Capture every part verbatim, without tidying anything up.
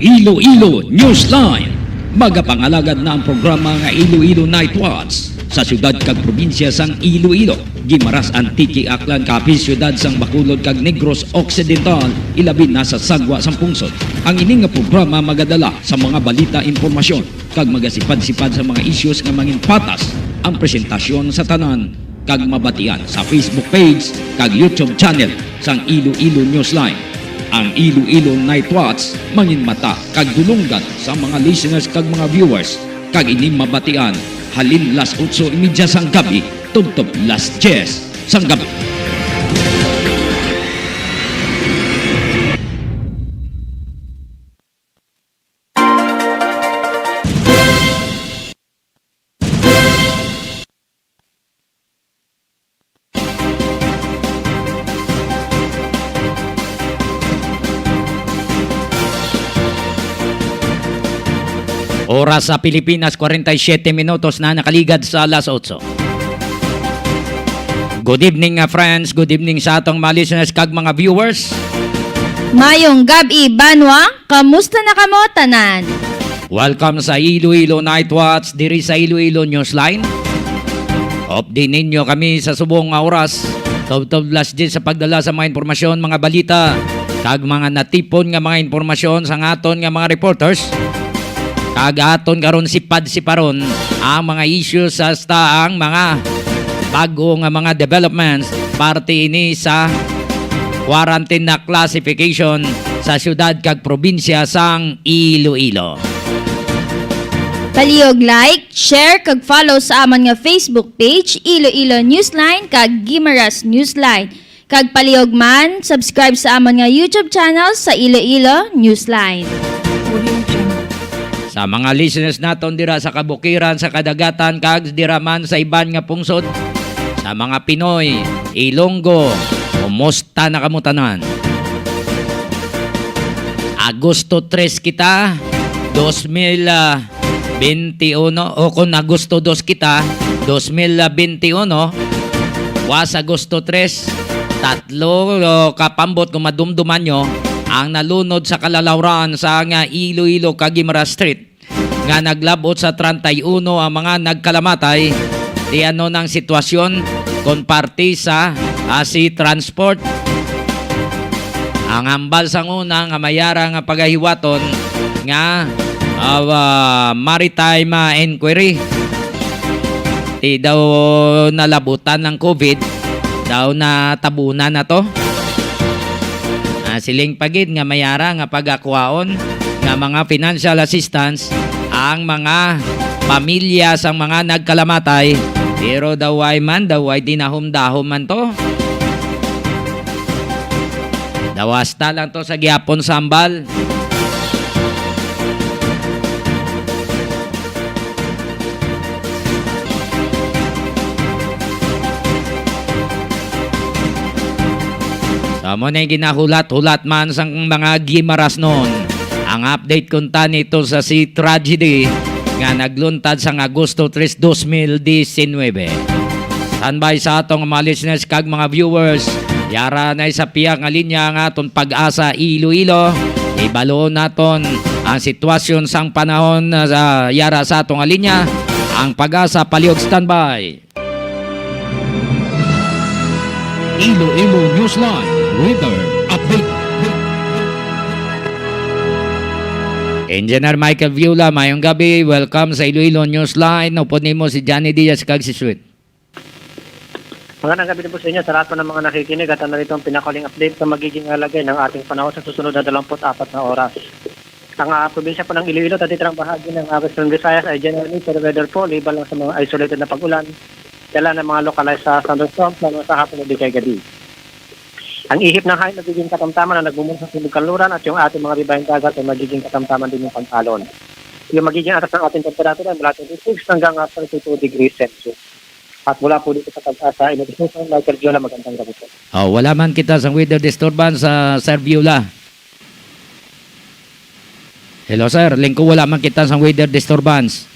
Iloilo Newsline. Magapangalagad na ang programa nga Iloilo Night Watch sa siyudad kag probinsya sang Iloilo, Guimaras, Antique, Aklan, Capiz, siyudad sang Bacolod kag Negros Occidental, ilabi na sa sagwa sang pungsod. Ang ini nga programa magadala sa mga balita, impormasyon, kag magasipad-sipad sa mga issues nga mangin patas ang presentasyon sa tanan kag mabatian sa Facebook page kag YouTube channel sang Iloilo Newsline. Ang Iloilo Night Watch mangin mata kag dulonggan sa mga listeners kag mga viewers, kag ini mabatian halin las otso y media sang gabi tubtob las diyes sang gabi. Oras sa Pilipinas, kwarenta y siyete minutos na nakaligad sa alas otso. Good evening, ah, friends. Good evening sa atong mga listeners kag mga viewers. Mayong gab-i, banwa. Kamusta na kamo tanan? Welcome sa Iloilo Night Watch diri sa Iloilo Newsline. Update ninyo kami sa subong nga oras. Tubtob las diyes sa pagdala sa mga impormasyon, mga balita, kag mga natipon nga mga impormasyon sang aton nga mga reporters. Kag aton karon sipad-siparon ang mga issues, hasta ang mga bag-o nga mga developments, parte ini sa quarantine na classification sa siyudad kag probinsya sang Iloilo. Palihog like, share, kag follow sa amon nga Facebook page, Iloilo Newsline kag Guimaras Newsline. Kag palihog man, subscribe sa amon nga YouTube channel sa Iloilo Newsline. Sa mga listeners naton dira sa kabukiran, sa kadagatan, kag dira man sa iban nga pungsod, sa mga Pinoy, Ilonggo, kumusta na kamo tanan? Agosto tres kita, dos mil, ah, benti uno, o kung Agosto dos kita, dos mil benti uno, was Agosto tres, tatlo, o, ka pambot kung madumduman nyo, ang nalunod sa kalalawran sa nga Iloilo kag Guimaras Street, nga naglab-ot sa treinta y uno ang mga nagkalamatay. Ti ano nang sitwasyon kon parte sa, ah, sea transport? Ang hambal sang una nga may ara nga pagahiwaton nga, ah, ah, maritime, ah, inquiry. Ti daw nalabutan ng covid, daw natabunan na to. Ah, siling pa gid nga may ara nga pagakwaon nga mga financial assistance ang mga pamilya sang mga nagkalamatay, pero daw way man, daw way dinahom-dahom man to. Daw hasta lang to sa gihapon sa hambal. Sa mo na ginahulat-hulat man sang mga Guimaras noon, ang update kuntani to sa sea tragedy nga nagluntad sang Agosto tres, dos mil diecinuebe. Standby sa atong mga listeners kag mga viewers. Yara na sa pihak nga linya ang aton Pag-asa Iloilo. Ibaluon naton ang sitwasyon sang panahon, ah, sa yara sa atong linya, ang Pag-asa. Palihog standby. Iloilo Newsline Weather Update. Engineer Michael Viola, mayong gabi. Welcome sa Iloilo Newsline. Upod nimo si Johnny Diaz kag si Sweet. Magandang gabi din po sa inyo, sa lahat po ng mga nakikinig, at narito ang pinakahuling update sa magiging lagay ng ating panahon sa susunod na dalawampu't apat na oras. Ang, ah, probinsya po ng Iloilo, tatitirang bahagi ng, ah, Western Visayas ay generally fair weather po, liban lang sa mga isolated na pag-ulan, dala ng mga localized, ah, thunderstorms, lalo sa hapon o di kay gabi. Ang ihip ng hangin magiging katamtaman na nagmumula sa Timog Kanluran at yung ating mga baybaying dagat ay magiging katamtaman din yung pag-alon. Yung magiging atas ng ating temperatura ay mula twenty-six hanggang, ah, thirty-two degrees Celsius. At mula po dito sa Pag-asa, in Michael Viola, magandang gabi po. Oh, wala man kita sang weather disturbance, ah, Sir Viola. Hello, sir. Lingko, wala man kita sang weather disturbance.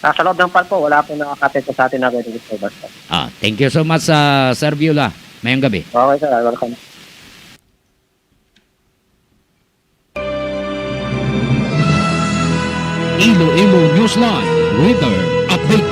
Ah, sa loob ng palpo, wala po nakakapekto sa atin na weather disturbance po. Ah, thank you so much, ah, Sir Viola. Mayong gabi. Okay, sir. Welcome. Iloilo Newsline Weather Update.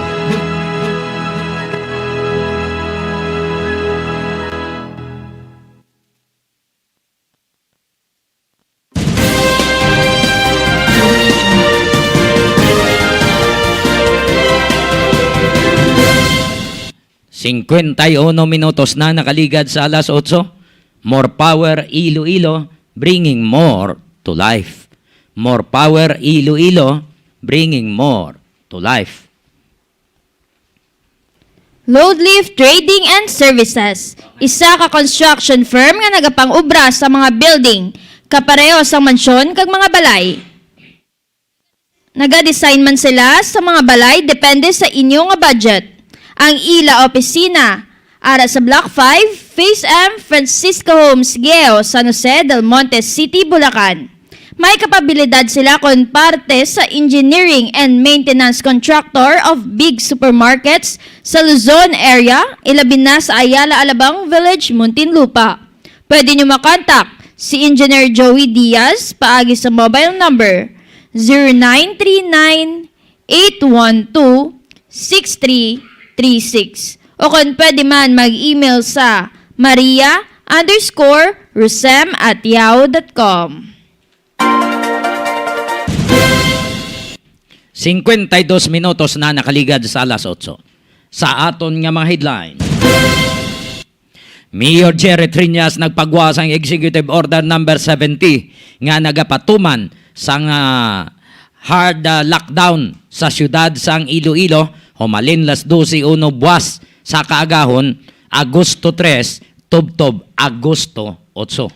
Cincuenta y uno minutos na nakaligad sa alas otso. More power, Iloilo, bringing more to life. More power, Iloilo, bringing more to life. Loadlift Trading and Services, isa ka construction firm nga nagapang-obra sa mga building, kapareho sang mansyon kag mga balay. Nagadesign man sila sa mga balay depende sa inyo nga budget. Ang ila opisina ara sa Block five, Phase M, Francisco Homes, Geo, San Jose del Monte City, Bulacan. May kapabilidad sila kon parte sa engineering and maintenance contractor of big supermarkets sa Luzon area, ilabi na sa Ayala Alabang Village, Muntinlupa. Pwede nyo makontak si Engineer Joey Diaz paagi sa mobile number zero nine three nine, eight one two, six three three six. O kon pwede man mag-email sa maria underscore rusem at yahoo dot com. Cincuenta y dos minutos na nakaligad sa alas otso. Sa aton nga mga headline, Mayor Jerry Triñas nagpagwa sang Executive Order Number seventy nga nagapatuman sang, ah, hard, ah, lockdown sa siyudad sang Iloilo, humalin las doce uno buas sa kaagahon, Agosto tres, tubtob Agosto otso.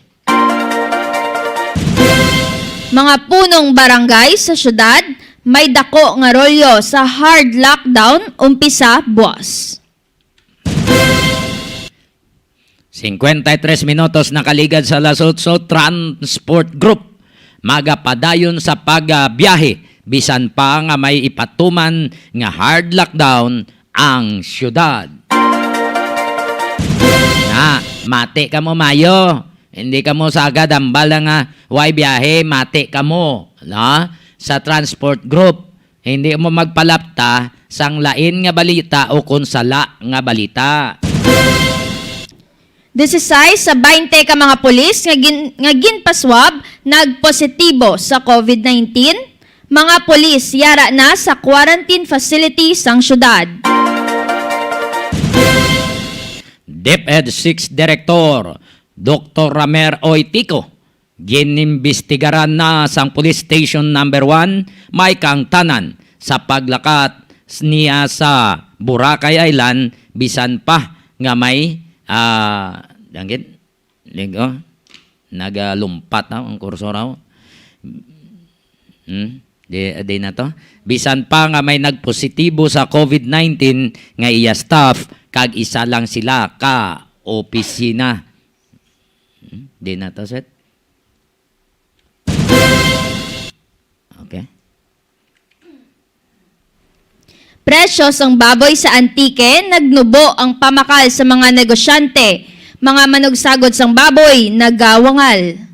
Mga punong barangay sa siyudad may dako nga rolyo sa hard lockdown umpisa buas. Cincuenta y tres minutos nakaligad sa alas otso, Transport Group magapadayon sa pagbiyahe bisan pa nga may ipatuman nga hard lockdown ang siyudad. Na, mati kamo, Mayo. Hindi kamo sagad hambal nga way biyahe, mati kamo, no? Sa Transport Group, hindi mo magpalapta sang lain nga balita o kon sala nga balita. Disisais sa baynte ka mga pulis nga gin-, nga ginpaswab nagpositibo sa covid nineteen. Mga pulis yara na sa quarantine facility sang syudad. DepEd six Director Doktor Ramer Oy Tico, ginimbestigaran na sang Police Station Number One, may kaangtanan sa paglakat s-, niya sa Boracay Island, bisan pa nga may, ah, danggit, lig-, oh, nagalumpat na ang kursor, oh. Hmm? Di, di na to. Bisan pa nga may nagpositibo sa covid nineteen nga iya staff, kag isa lang sila ka opisina. Hmm? Di na to, set. Okay. Presyo sang baboy sa Antique, nagnubo ang pamakal sa mga negosyante. Mga manugsagod sang baboy nagawangal.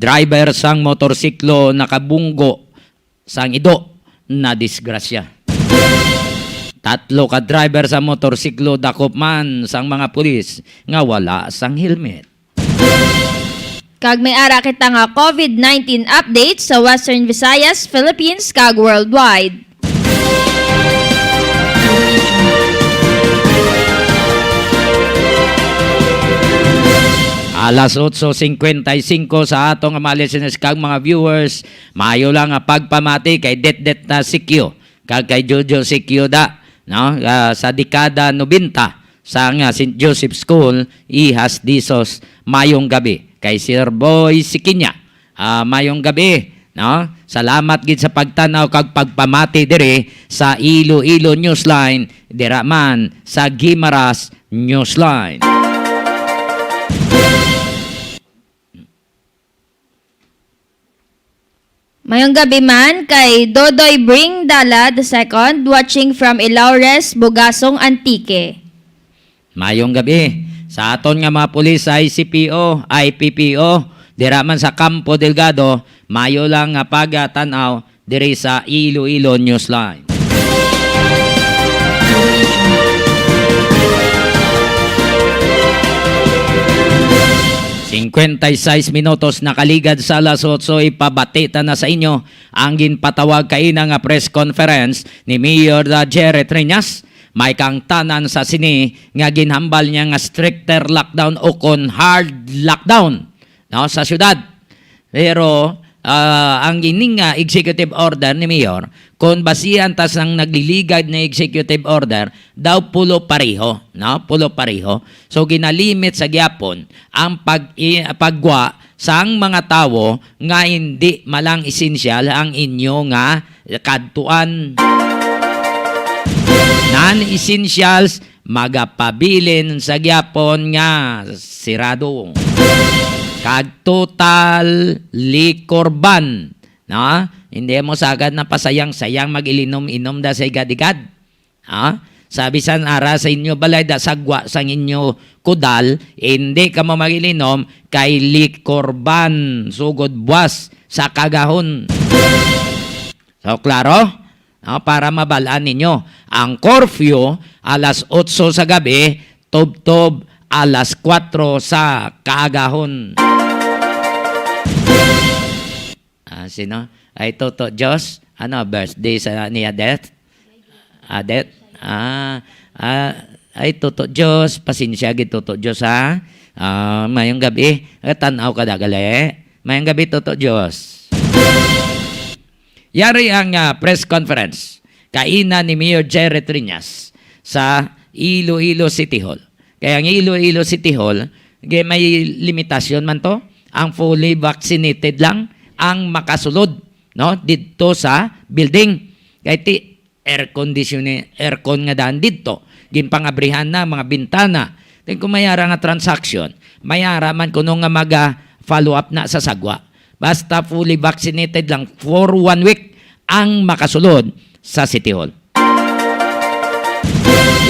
Driver sang motorsiklo nakabunggo sang ido, nadisgrasya. Tatlo ka driver sa motorsiklo dakop man sang mga pulis nga wala sang helmet. Kag may ara kita nga covid nineteen update sa Western Visayas, Philippines, kag worldwide. Alas otso cincuenta y cinco sa ato nga mga listeners kag mga viewers, maayo lang nga pagpamati kay Detdet na Sikyo kag kay Jojo Sikyo da, no? Ah, sa dekada nobenta sa nga Saint Joseph School, Ihas Disos, mayong gabi. Kay Sir Boy Sikinya, ah, mayong gabi, no? Salamat gid sa pagtan-aw kag pagpamati diri sa Iloilo Newsline, dira man sa Guimaras Newsline. Mayong gabi man kay Dodoy Bring Dala the second, watching from Ilaures, Bugasong, Antique. Mayong gabi. Sa aton nga mga pulis sa I C P O, I P P O, dira man sa Campo Delgado, Mayo lang nga pagtan-aw diri sa Iloilo Newsline. Cincuenta y seis minutos nakaligad sa alas otso, ipabati ta na sa inyo ang ginpatawag kaina nga press conference ni Mayor, uh, Jerry Triñas. May kaangtanan sa sini nga ginhambal niya nga stricter lockdown o kon hard lockdown, no, sa syudad. Pero, ah, ang ining, ah, executive order ni Mayor, kung basihan ta sang nagliligad na executive order, daw pulo pareho, no? Pulo pareho. So, ginalimit sa gyapon ang pag-, i-, pagwa sang mga tawo nga hindi malang esensyal ang inyo nga kadtuan. Non-essentials, magapabilin sa gyapon nga sirado. Kag total liquor ban, no? Hindi mo sagad na pasayang-sayang mag-ilinom-inom da sa igad-igad. Ha? Sabi san ara sa inyo balay da sagwa sang inyo kudal, hindi ka mo mag-ilinom kay liquor ban sugod buwas sa kagahon. So, klaro? No, para mabal-an ninyo, ang curfew alas otso sa gabi, tubtob alas kuwatro sa kaagahon. Ah, sino? Ay, Toto Diyos? Ano, birthday sa ni Adet? Adet? Ah, ah, ay, Toto Diyos, pasensya gid, Toto Diyos, ha? Ah, mayong gabi. Tan-aw ka dagali. Mayong gabi, Toto Diyos. Yari ang, ah, press conference kaina ni Mayor Jerry Triñas sa Iloilo City Hall. Kaya ang Iloilo City Hall, ge-, may limitasyon man to. Ang fully vaccinated lang ang makasulod, no, didto sa building. Kay ti-, air conditioning, aircon nga daan didto. Ginpangabrihan na mga bintana. Then kung may ara nga transaction, may ara man kuno nga maga-follow up na sa sagwa. Basta fully vaccinated lang for one week ang makasulod sa City Hall.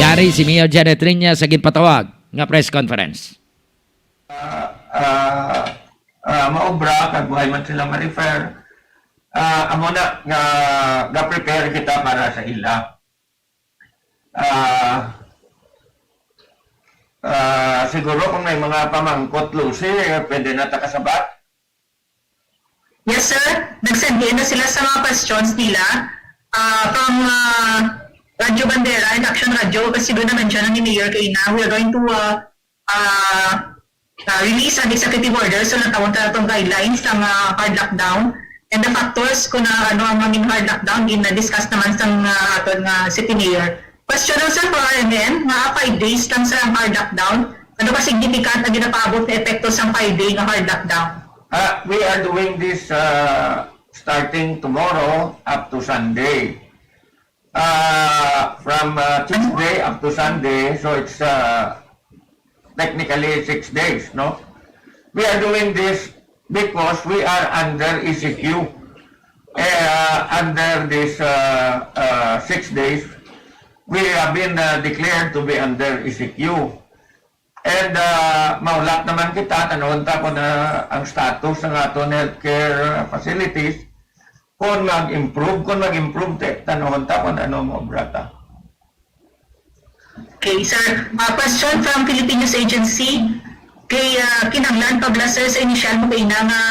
Yari si Mayor Janet Riña sa ginpatawag nga press conference. Ah, ah, ah, maobra, kag buhay man sila ma-refer. Ah, amo na nga ga-prepare kita para sa ila. Ah, ah, siguro kung may mga pamangkot, Lucy, eh, pwede na ta kasabat. Yes, sir. Nag-send in na sila sa mga questions nila. Ah, from, ah, Radyo Bandera and Action Radio, kasi doon na-mention ni Mayor kaina, we are going to, ah, ah, ah, release an executive order. So, natawag na itong guidelines ng, ah, hard lockdown. And the factors kung na, ano ang maging hard lockdown, gina-discuss naman sa, ah, aton nga city mayor. Question lang, sir, for R M N, nga five days lang, sir, ang hard lockdown. Ano ka significant ang ginapaabot na epekto sang five day nga hard lockdown? Ah, we are doing this, ah, starting tomorrow up to Sunday. Ah, from, ah, Tuesday up to Sunday, so it's, ah, technically six days, no? We are doing this because we are under E C Q. Eh, ah, under this, ah, ah, six days, we have been, ah, declared to be under E C Q. And, ah, mahulat naman kita, tanawon ta kung, ah, ang status ng aton healthcare facilities, kung mag-improve, kung mag-improve, te, tanawon ta kung ano mo, brata. Okay, sir. Ah, question from Philippine News Agency. Kay, ah, kinahanglan pa bala, sir, sa initial mo kaina nga,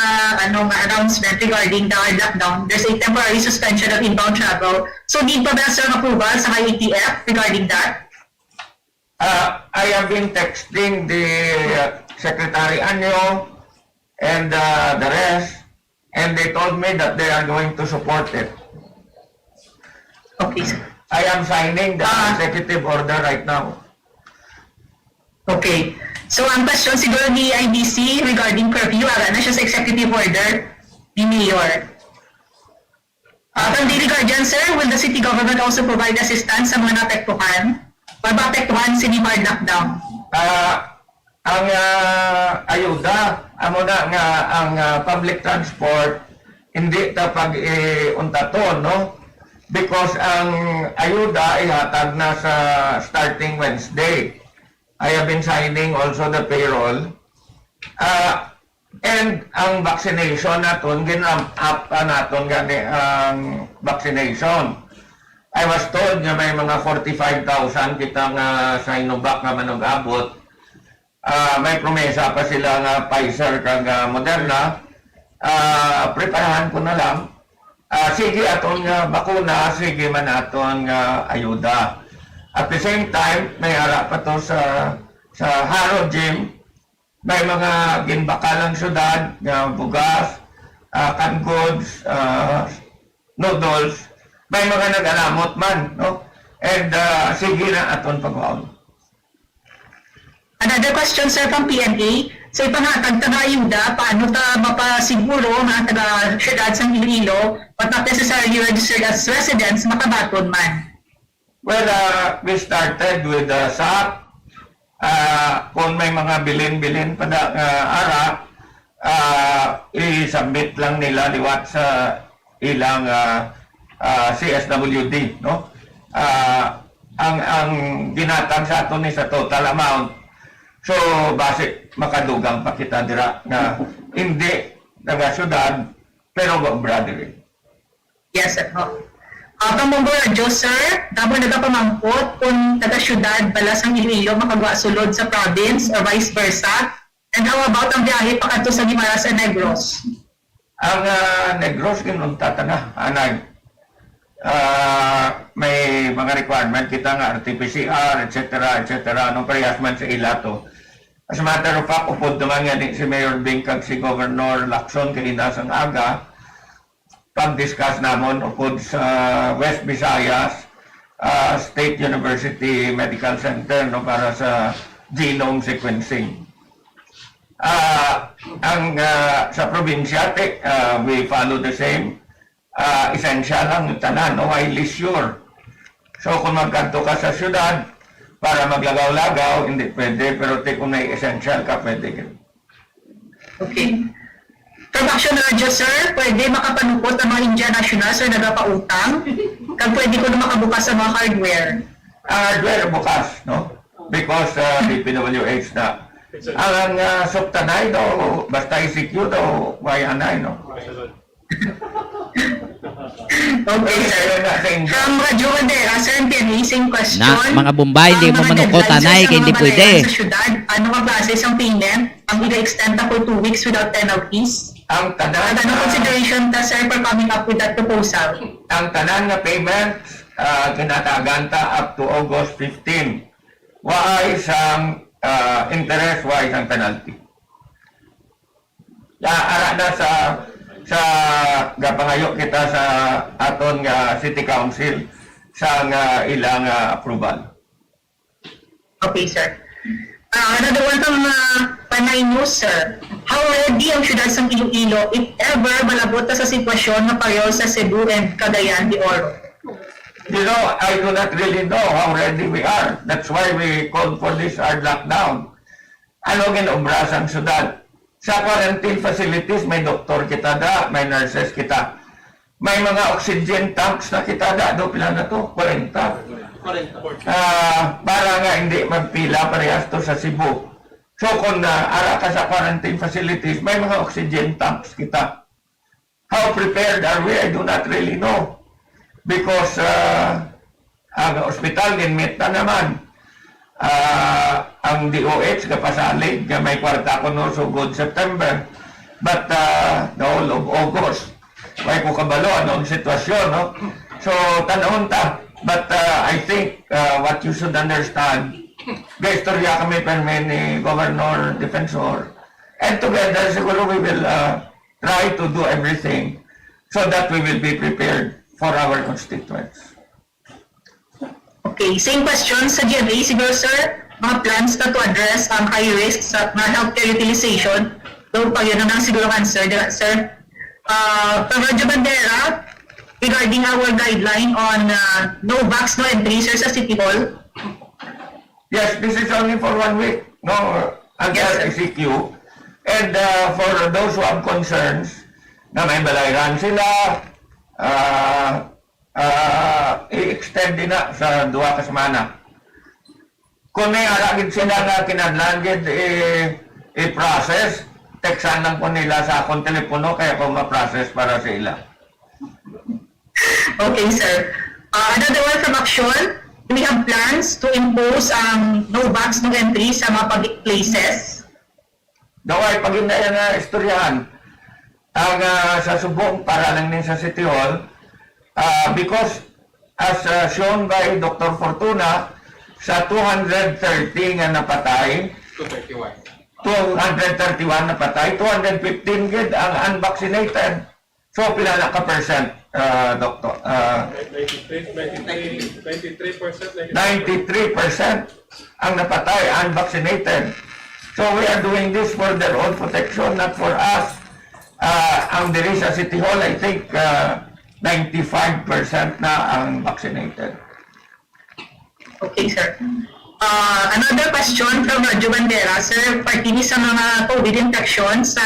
ano, nga announcement regarding the hard lockdown? There's a temporary suspension of inbound travel. So, need pa bala, sir, ng approval sa I A T F regarding that? Ah, I have been texting the, uh, Secretary Anyo and, uh, the rest, and they told me that they are going to support it. Okay, sir. I am signing the, ah, executive order right now. Okay. So, ang question siguro ni I D C regarding curfew, ara na siya sa executive order ni Mayor. Ah, from Daily Guardian, sir, will the city government also provide assistance sa mga naapektuhan? Or maapektuhan sini hard lockdown? Ah, ang, ah, ayuda, amo na nga ang, ah, public transport, hindi ta pag-iuntaton, no? Because ang ayuda ihatag na sa starting Wednesday. I have been signing also the payroll. Ah, And ang vaccination naton, gin-ramp up pa naton gani ang vaccination. I was told nga may mga forty-five thousand kita nga Sinovac nga manug-abot. Ah, may promesa pa sila nga Pfizer kag, ah, Moderna. Ah, preparahan ko na lang. Ah, sige aton nga bakuna, sige man aton nga ayuda. At the same time, may ara pa to sa, sa Haro Gym. May mga ginbakal ang syudad nga bugas, ah, canned goods, ah, noodles. May mga nag-aramot man, no? And, ah, sige na aton pagwaon. Another question, sir, from P M A. Sa ipanghatag ta nga ayuda, paano ta mapasiguro nga ang taga-syudad sang Iloilo, but not necessarily registered as residents, makabaton man? Well, uh, we started with the SAP. Uh, kung may mga bilin-bilin pa da, uh, ara, uh, i-submit lang nila liwat sa ilang, uh, uh, C S W D, no? Uh, ang ang ginatag sa aton ni sa total amount. So, basi makadugang pa kita dira nga hindi taga-syudad, pero gaobra diri. Yes, sir. Uh, Pamunggo Radyo, sir, damo nagapamangkot kung taga-syudad bala sang Iloilo makagwa sulod sa province or vice versa. And how about ang biyahe pakadto sa Guimaras and Negros? Ang, ah, Negros, ginunta ta na, anay. Ah, may mga requirement kita nga R T P C R, et cetera, et cetera. Anong parehas man sa ila to? As a matter of fact, upod naman nga ni si Mayor Bing kag si Governor Lacson kanina sang aga, pag-discuss namon upod sa West Visayas, ah, State University Medical Center, no, para sa genome sequencing. Ah, ang, ah, sa probinsya, te, ah, we follow the same. Ah, essential ang tanan, no, while leisure. So, kung magkadto ka sa syudad para maglagaw-lagaw, hindi pwede, pero te, kung may essential ka, pwede. Okay. From Action Radyo, sir, pwede makapanukot ang mga Indian nationals or nagapautang? Kag pwede ko na makabukas sa mga hardware? Ang hardware bukas, no? Because, uh, D P W H na. Ang, ang, uh, suktanay daw, basta E C Q daw, may anay, no? Okay, sir. From Radyo Bandera, sir, ang amazing question. Na, mga Bombay, hindi mo manukotan ay, kay hindi pwede. Sa syudad, ano ang klase sang payment? Ang ila-extend na for two weeks without penalties? Ang tanan, At ano consideration ta, sir, for coming up with that proposal? Ang tanan nga payment, ah, ginatagan ta up to August fifteen. Waay sang, ah, interest, waay sang penalty. Ya, ara na sa, sa gapangayo kita sa aton nga City Council sa nga ilang, ah, approval. Okay, sir. Ah, another one from, ah, Panay News, sir. How ready ang syudad sang Iloilo if ever malabot ta sa sitwasyon nga pareho sa Cebu and Cagayan de Oro? You know, I do not really know how ready we are. That's why we called for this hard lockdown. Ano ginobra sang syudad? Sa quarantine facilities, may doktor kita da, may nurses kita. May mga oxygen tanks na kita da, do pila na to? Kwarenta. Ah, para nga hindi magpila parehas to sa Cebu. So kung, ah, ara ka sa quarantine facilities, may mga oxygen tanks kita. How prepared are we? I do not really know. Because, ah, ang ospital, ginmit na naman. Ah, ang D O H, gapasalig nga may kwarta kuno sugod September. But, ah, the whole of August, way ko kabalo ano ang sitwasyon, no? So, tanahon ta. But, ah, I think, ah, what you should understand, gaistorya kami permi ni Governor Defensor. And together, siguro we will, ah, try to do everything so that we will be prepared for our constituents. Okay, same question sa G M A. Siguro, sir, mga plans na to address ang high risk sa mga healthcare utilization. Daw pa yun ang siguro answer, di ba, sir? Uh, from Radyo Bandera, regarding our guideline on uh, no vax, no entry, sir, sa City Hall. Yes, this is only for one week, no? Under Yes, sir. E C Q. And uh, for those who have concerns, na may balayran sila, uh, uh, i-extend din na sa duha ka semana. Kung may ara gid sila nga kinahanglan gid i- i-process, Textan lang po nila sa akong telepono kaya ko ma-process para sa ila. Okay, sir. Uh, another one from Action. Do we have plans to impose ang no vax, no entry sa mga public places? Daw ay pag hindi nga istoryahan. Ang ah, sa subong para lang din sa City Hall, ah, because as ah, shown by Doctor Fortuna, sa two hundred thirty nga napatay, two thirty-one. two hundred thirty-one napatay, two hundred fifteen gid ang unvaccinated. So pila na ka percent, ah, Doctor? Ah, Ninety-three, ninety-three, ninety-three percent, ninety-three percent ang napatay, unvaccinated. So we are doing this for their own protection, not for us. Ah, ang diri sa City Hall, I think, ah, ninety-five percent na ang vaccinated. Okay, sir. Uh, another question from Radyo Bandera, sir, pertaining sa mga COVID infection sa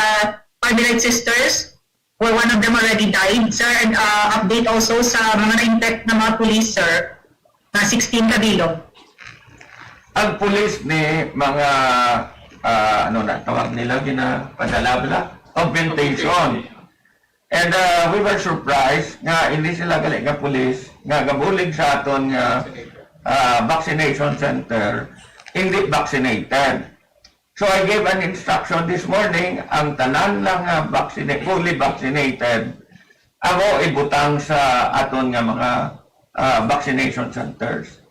Carmelite Sisters, where one of them already died, sir, and uh, update also sa mga na-infect na mga pulis, sir, na sixteen kabilog. Ang pulis ni mga, ah, ano na, tawag nila, ginapadala bala? Augmentation. And uh, we were surprised nga hindi sila gali nga pulis nga gabulig sa aton nga ah, vaccination center, hindi vaccinated. So I gave an instruction this morning, ang tanan lang nga vaccinated, fully vaccinated, amo ibutang sa aton nga mga ah, vaccination centers.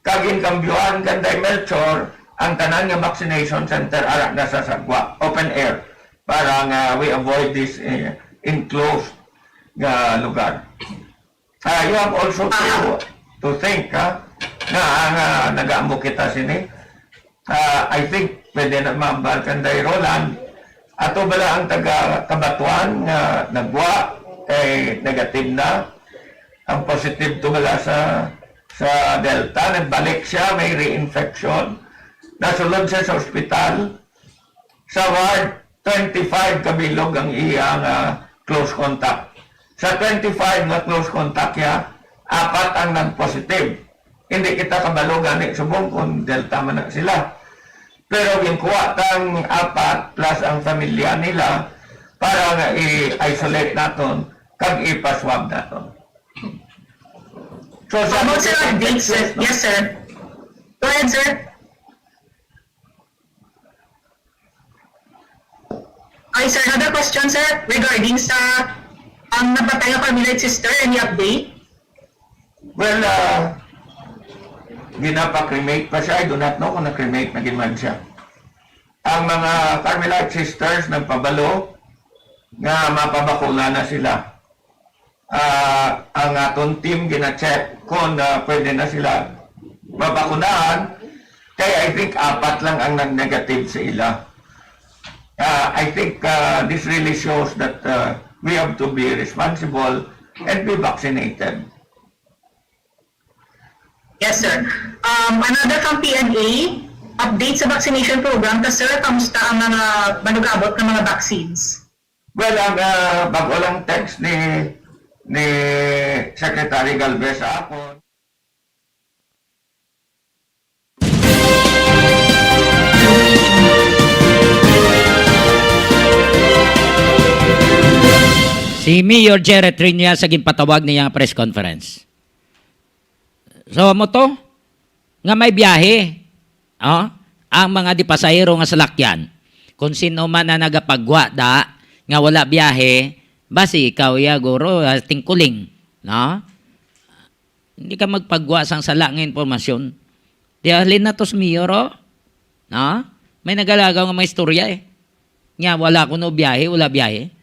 Kag ginkambyuhan kanday Melchor ang tanan nga vaccination center ara na sa sagwa, open air, para nga we avoid this eh, enclosed nga lugar. Ah, you have also to, to think ha, nga nga nagaambo kita sini. Ah, I think pwede na maambal kanday Roland. Ato bala ang taga Cabatuan nga nagwa kay negative na. Ang positive to bala sa sa Delta, nagbalik siya, may reinfection. Nasulod siya sa ospital. Sa ward, twenty-five kabilog ang iya nga close contact. Sa twenty-five nga close contact niya, apat ang nag-positive. Hindi kita kabalo gani subong kung Delta man na sila. Pero ginkuha tang apat plus ang pamilya nila para nga i-isolate naton kag ipaswab naton. So, sa About sa update, sir. Yes, sir. Go ahead, sir. Ay, sir, another question, sir, regarding sa ang napatay nga Carmelite sister. Any update? Well, uh, ginapa-cremate pa siya. I do not know kung na-cremate na gid man siya. Ang mga Carmelite sisters nagpabalo nga mapabakuna na sila. Ah, ang aton team gina-check kung ah, pwede na sila mabakunahan. Kaya I think apat lang ang nag-negative sa ila. Ah, I think ah, this really shows that ah, we have to be responsible and be vaccinated. Yes, sir. Um, another from P N A, update sa vaccination program. Ta, sir, kamusta ang mga manugabot nga mga vaccines? Well, ang ah, bago lang text ni ni Secretary Galvez sa akon. Si Mayor Jerry Triñas sa ginpatawag niya nga press conference. So, amo to, nga may biyahe, oh, ang mga di pasahero nga salakyan. Kung sino man na nagapagwa da, nga wala biyahe, basi ikaw ya, guro, ah, tingkuling, no? Hindi ka magpagwa sang sala nga impormasyon. Di halin na to sa mayor, oh. No? May nagalagaw nga mga istorya, eh. Nga, wala kuno biyahe, wala biyahe.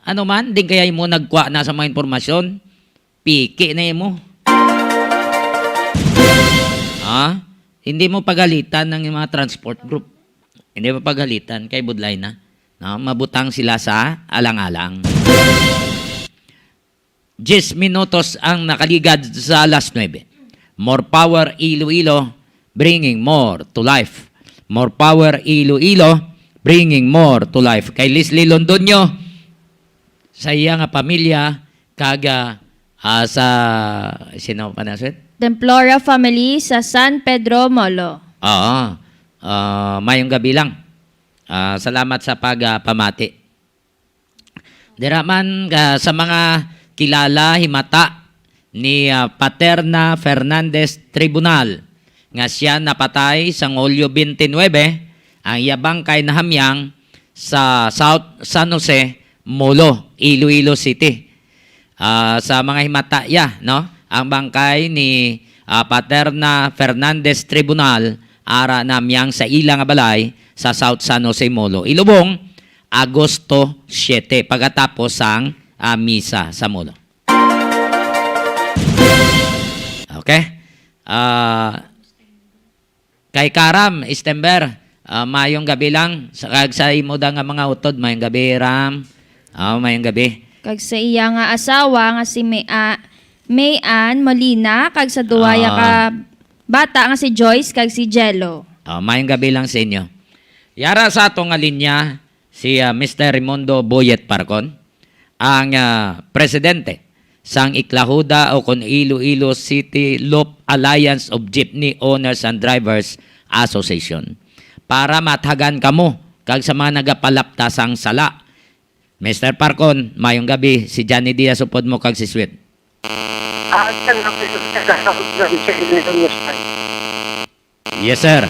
Ano man, din kaya mo nagkwa na sa mga impormasyon? Piki na mo. Ha? Hindi mo pagalitan ng mga transport group. Hindi mo pagalitan kay budlay na. No? Mabutang sila sa alang-alang. Diyes minutos ang nakaligad sa alas nuebe. More power Iloilo, bringing more to life. More power Iloilo, bringing more to life. Kay Leslie Londoño, sa iya nga pamilya, kag ah, sa, sino pa na, sir? Templora family sa San Pedro Molo. Oo. Ah, mayong gabi lang. Ah, salamat sa pag, ah, pamati. Dira man, ah, sa mga kilala, himata ni, ah, Paterna Fernandez Tribunal nga siya napatay sang Hulyo twenty-nine, ang iya bangkay nahamyang sa South San Jose, Molo, Iloilo City. Ah, sa mga himata ya, no? Ang bangkay ni, ah, Paterna Fernandez Tribunal ara namyang sa ila nga balay sa South San Jose, Molo, Ilubong, Agosto siete, pagkatapos sang, ah, misa sa Molo. Okay? Ah, kay Karam Stember, ah, mayong gabi lang. Sa, kag sa imo da nga mga utod, mayong gabi, Ram. Ah, mayong gabi. Kag sa iya nga asawa nga si May, ah, May Ann Molina, kag sa duwa ya Ah. ka bata nga si Joyce kag si Jello. Ah, mayong gabi lang sa inyo. Yara sa ato nga linya, si, ah, Mister Raimundo Boyet Parcon, ang, ah, presidente sang Iklahuda o kon Iloilo City Loop Alliance of Jeepney Owners and Drivers Association, para mathagan kamo kag sa mga nagapalapta sang sala. Mister Parcon, mayong gabi. Si Johnny Diaz upod mo kag si Sweet. Ah, sir, ako yung nagkakaroon ng sa inyo. Yes, sir.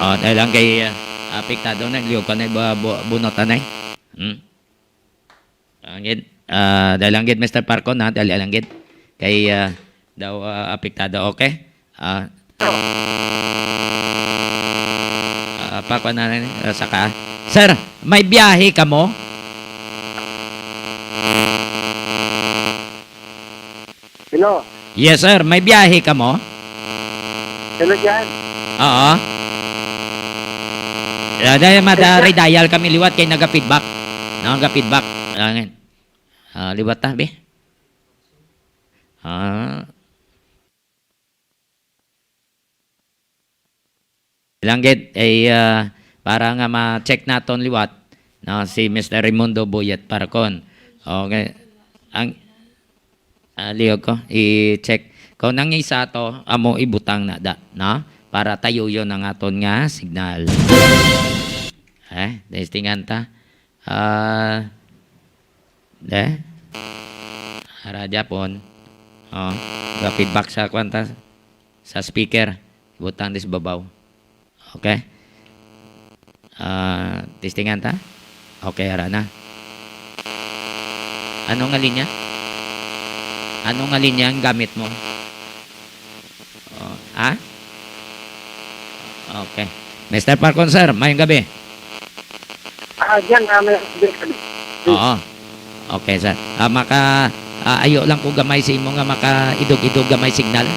Oh, dahil lang kay, ah, apektado na, liw ka na, bu-, bu-, bunot na, eh. Hmm? Ang gid, ah, dahil lang gid, Mister Parcon, ha? Dahil lang gid. Kay, ah, daw, ah, apektado, okay? Ah, ah, pa, kuwan na, ah, saka. Sir, may biyahe ka mo? Hello. Yes, sir. May biyahe ka mo? Hello, Jan. Oo. Ah, dahil mada-, dial kami liwat kay naga-feedback. Naga-feedback. Langin. Ah, liwat ta, be. Ah. Langgit, eh, ah, para nga ma-check naton liwat, no, si Mister Raimundo Boyet Parcon. Okay. Ang, ah, liog ko, i-check. Kung nang isa to, amo ibutang na da, no? Para tayuyon ang aton nga signal. Eh, testingan ta. Ah, de. Ara gyapon. Oh, ga-feedback sa kwan ta, sa speaker. Butang dis babaw. Okay. Ah, testingan ta. Okay, ara na. Ano nga linya? Ano nga linya ang gamit mo? Oh, ha? Okay. Mister Parcon, sir, mayong gabi. Ah, dyan, ah, may Oo. Okay, sir. Ah, maka, ah, ayo lang ko gamay sa imo nga makaidog-idog gamay signal.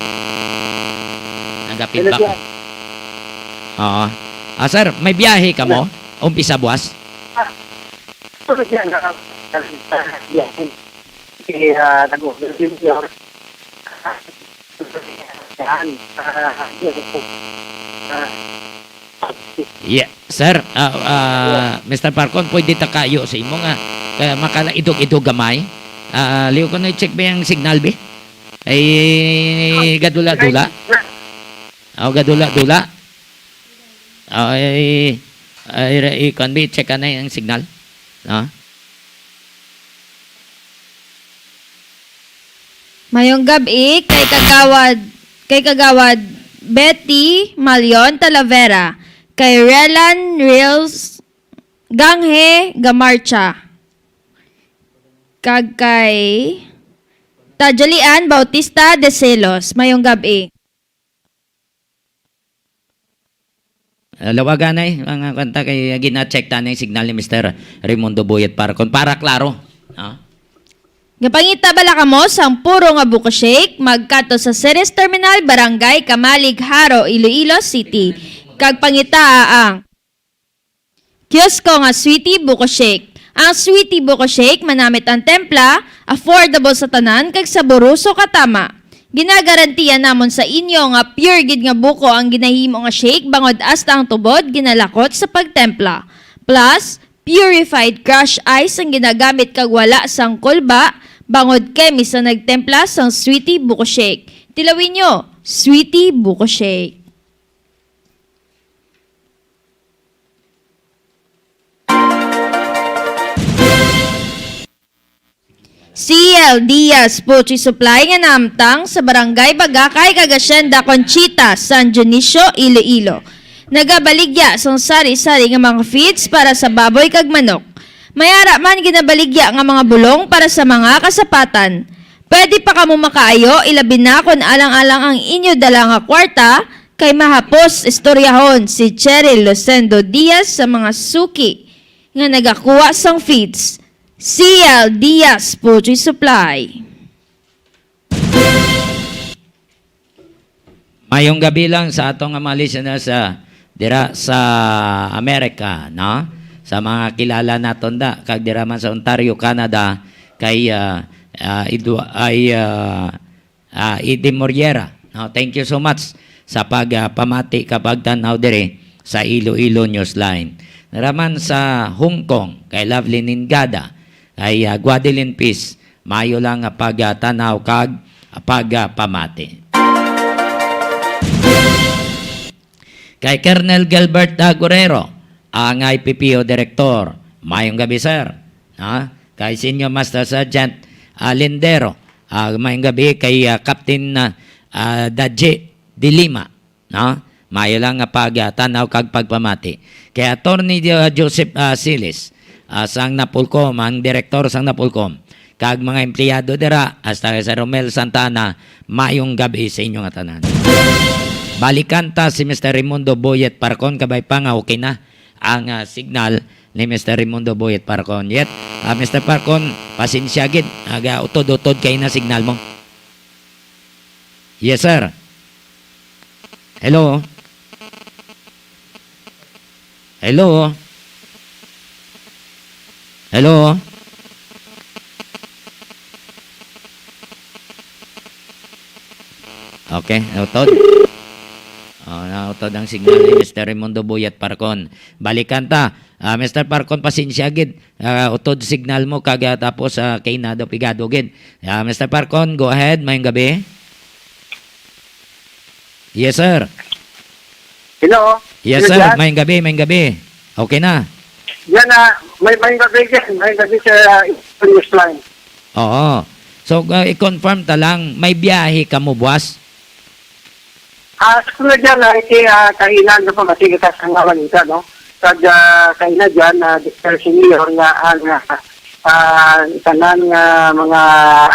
Nagapit Hello, ba? Sir. Oo. Ah, sir, may biyahe ka mo? Umpisa buwas? Ah, pero dyan, ah, ah, biyahe. Kaya, ah, nag-order din yun. Yan. Ah, yun po. Ah, Yeah, sir, ah, ah, Mister Parcon, pwede ta kayo sa imo nga, kaya makalaidog-idog gamay. Ah, liw ko na i-check ba yung signal, be? Ay, gadula-dula. Oh, gadula-dula. Oh, ay, ay, ay, kuwan, be, check ka na yung signal. No? Mayong gab-i kay Kagawad, kay Kagawad Betty Malion Talavera, kay Relan Reels Ganghe Gamarcha, kag kay Tajalian Bautista de Celos. Mayong gab-i. Ah, lawagan ay mga kanta kay gina-check ta na yung signal ni Mister Raimundo Boyet Parcon para klaro. Ah. Nga pangita bala kamo sang puro nga buko shake, magkadto sa Ceres Terminal, Barangay Camalig, Jaro, Iloilo City. Kag pangitaa ang Kiosko nga Sweetie Buko Shake. Ang Sweetie Buko Shake manamit ang templa, affordable sa tanan, kag saboroso katama. Ginagarantiya namon sa inyo nga pure gid nga buko ang ginahimo nga shake, bangod hasta ang tubod ginalakot sa pagtempla. Plus, purified crush ice ang ginagamit kag wala sang kulba, bangod kami sa nagtempla sang Sweetie Buko Shake. Tilawin nyo, Sweetie Buko Shake. L Diaz Poultry Supply nga naamtang sa Barangay Bagakay kag Hacienda Conchita, San Dionisio, Iloilo. Nagabaligya sang sari-sari nga mga feeds para sa baboy kag manok. May ara man ginabaligya nga mga bulong para sa mga kasapatan. Pwede pa kamo makaayo, ilabi na kon alang-alang ang inyo dala nga kwarta, kay mahapos istoryahon si Cheryl Lucendo Diaz sa mga suki nga nagakuha sang feeds. C L Diaz Poultry Supply. Mayong gabi lang sa atong mga listeners, ah, dira sa Amerika, no? Sa mga kilala naton da, kag dira man sa Ontario, Canada, kay, ah, ah, Edwa-, ay, ah, ah, Eddie Moriera, no? Thank you so much sa pag, ah, pamati kag pagtan-aw diri sa Iloilo Newsline. Dira man sa Hong Kong, kay Lovely Ningada, kay, ah, Guadeline Peace, maayo lang nga pagtan-aw kag pagpamati. Kay Colonel Gilbert, ah, Guerrero, ang I P P O Director. Mayong gabi, sir. Ha? Kay Senior Master Sergeant, ah, Lindero. Ah, mayong gabi kay, ah, Captain, ah, ah, Daji de Lima. No? Maayo lang nga pagtan-aw kag pagpamati. Kay Attorney Jo-, Joseph, ah, Siles, ah, sang Napolcom, ang direktor sang Napolcom, kag mga empleyado dira, hasta kay Sir Romel Santana, mayong gabi sa inyo nga tanan. Balikan ta si Mister Raimundo Boyet Parcon, kabay pa nga okay na ang, ah, signal ni Mister Raimundo Boyet Parcon. Yet, ah, Mister Parcon, pasensya gid, aga utod-utod kay na signal mo. Yes, sir. Hello? Hello? Hello? Okay, nautod. Oh, nautod ang signal ni Mister Raimundo Boyet Parcon. Balikan ta. Ah, Mister Parcon, pasensya gid. Ah, utod signal mo, kag, ah, tapos, ah, kay na daw pigado gid. Ah, Mister Parcon, go ahead. Mayong gabi. Yes, sir. Hello? Yes, Hello, sir. Jan? Mayong gabi, mayong gabi. Okay na. Yan, ah, may, mayong gabi, Jan. Mayong gabi sa, ah, News Line. Oo. So, ah, i-confirm ta lang, may biyahe ka mo buwas? Ah, sa una dyan, ah, iti, ah, kahinan na pamati kita sa nga balita, no? Kag, ah, kahinan dyan, ah, declare si Mayor nga ang, ah, ah, tanan nga mga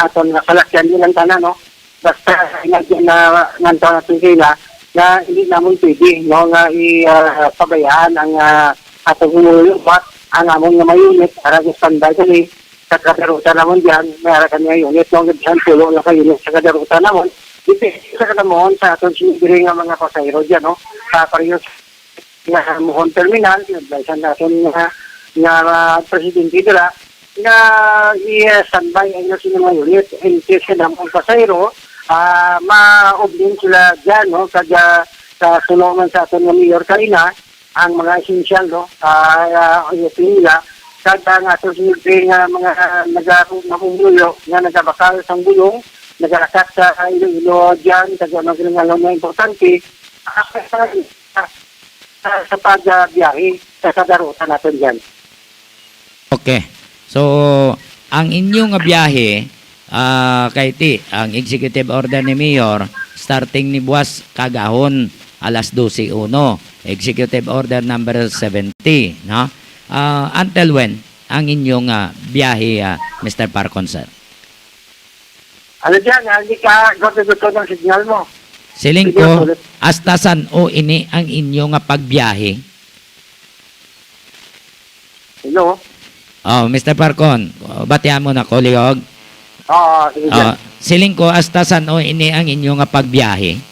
aton nga salakyan, di lang tanan, no? Basta kahinan dyan na nganto natin sila na hindi namon pwede, no, nga i, ah, pabayaan ang, ah, atong umulubat ang amon nga mga unit para sa standby kami sa kadarutan namon dyan, may ara kami nga unit, no, nga bisan pulo lang ka unit sa kadarutan namon. Depende sa kanamon sa aton sinigiri nga mga pasahero dyan, no? Sa pareho nga Mohon Terminal, advisean naton nga, nga, ah, presidente dira, nga i-standby ang ilang mga unit in case nga damo ang pasahero, ah, ma-obtain sila dyan, no? Kag, ah, sa suno man sa aton nga mayor kaina, ang mga essential, no? Ah, ah, ang open nila, kag ang aton siyempre nga mga naga-, namumuyo nga nagabakal sang bulong, nagalakat sa Iloilo dyan, kag ang mga nga importante, ah, sa, sa, sa pagbiyahe sa kadarutan naton dyan. Okay. So, ang inyo nga biyahe, ah, kay ti, ang executive order ni Mayor, starting ni buwas kagahon, alas dose uno. Executive order number seventy, no? Ah, until when ang inyo nga biyahe, ah, Mister Parcon, sir? Ano dyan? Ah, hindi ka gusto-gusto ng signal mo. Siling Sige, ko, ulit. Hasta san-o ini ang inyo nga pagbiyahe? Hello? Oh, Mister Parcon, batian mo na ko, Liog. Oo, sige, sir. Ah, siling ko, hasta san-o ini ang inyo nga pagbiyahe?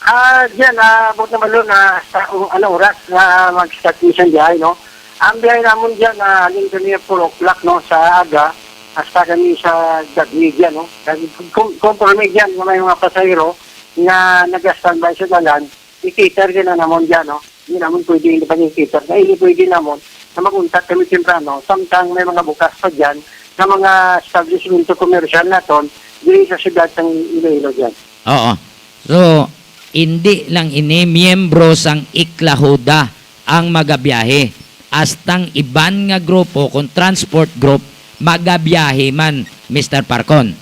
Ah, dyan, ah, abot naman doon na sa, uh, ano, oras na mag-start minsan biyahe, no? Ang biyahe namon dyan, ah, halin kami four o'clock, no, sa aga, hasta kami sa gabi dyan, no? Kag kon-, konforme dyan nga may mga pasahero nga nag-standby sa dalan, i-cater ka na namon dyan, no? Hindi namon pwede hindi pa i-cater. Na hindi pwede namon na mag-untat kami temprano, samtang may mga bukas pa dyan na mga establishmento komersyal naton diri sa siyudad ng Iloilo dyan. Oo. So, hindi lang ini miyembro sang Iklahuda ang magabiyahe. Astang iban nga grupo, kung transport group, magabiyahe man, Mister Parcon?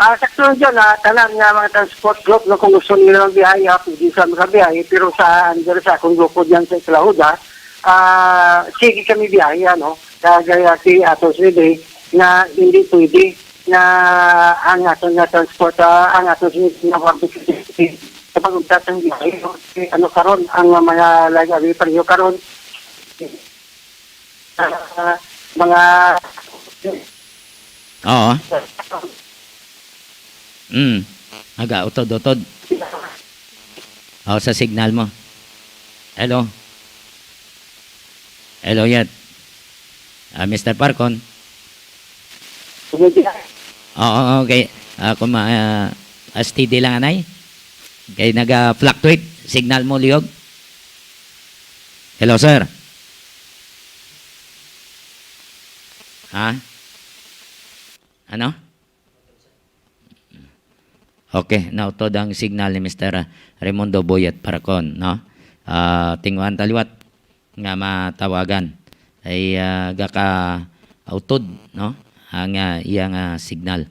Ah, sakto lang dyan, ah, tanan nga mga transport group, no, kung gusto nila magbiyahe, ah, pwede sa magbiyahe, pero sa, under sa akong grupo dyan sa Islahuda, ah, sige kami biyahe, ano, kagaya kay Atos Rede, na hindi pwede na ang aton nga transport, ah, ang aton nga public sa pag-untat ng biyahe, no? Kasi ano karon ang mga, like, abi, pareho karon, ah, mga Oo. Mm. Aga, utod, utod. Oh, sa signal mo. Hello? Hello, Yat. Ah, Mister Parcon? Oo, okay. Ah, kung ma-, ah, ah, steady lang, anay. Kay naga-fluctuate signal mo, Liog. Hello, sir. Ha? Ano? Okay, nautod ang signal ni Mister Raimundo Boyet Parcon, no? Ah, tinguhan ta liwat nga matawagan ay, ah, gakautod, no? Ang, ah, iya nga signal.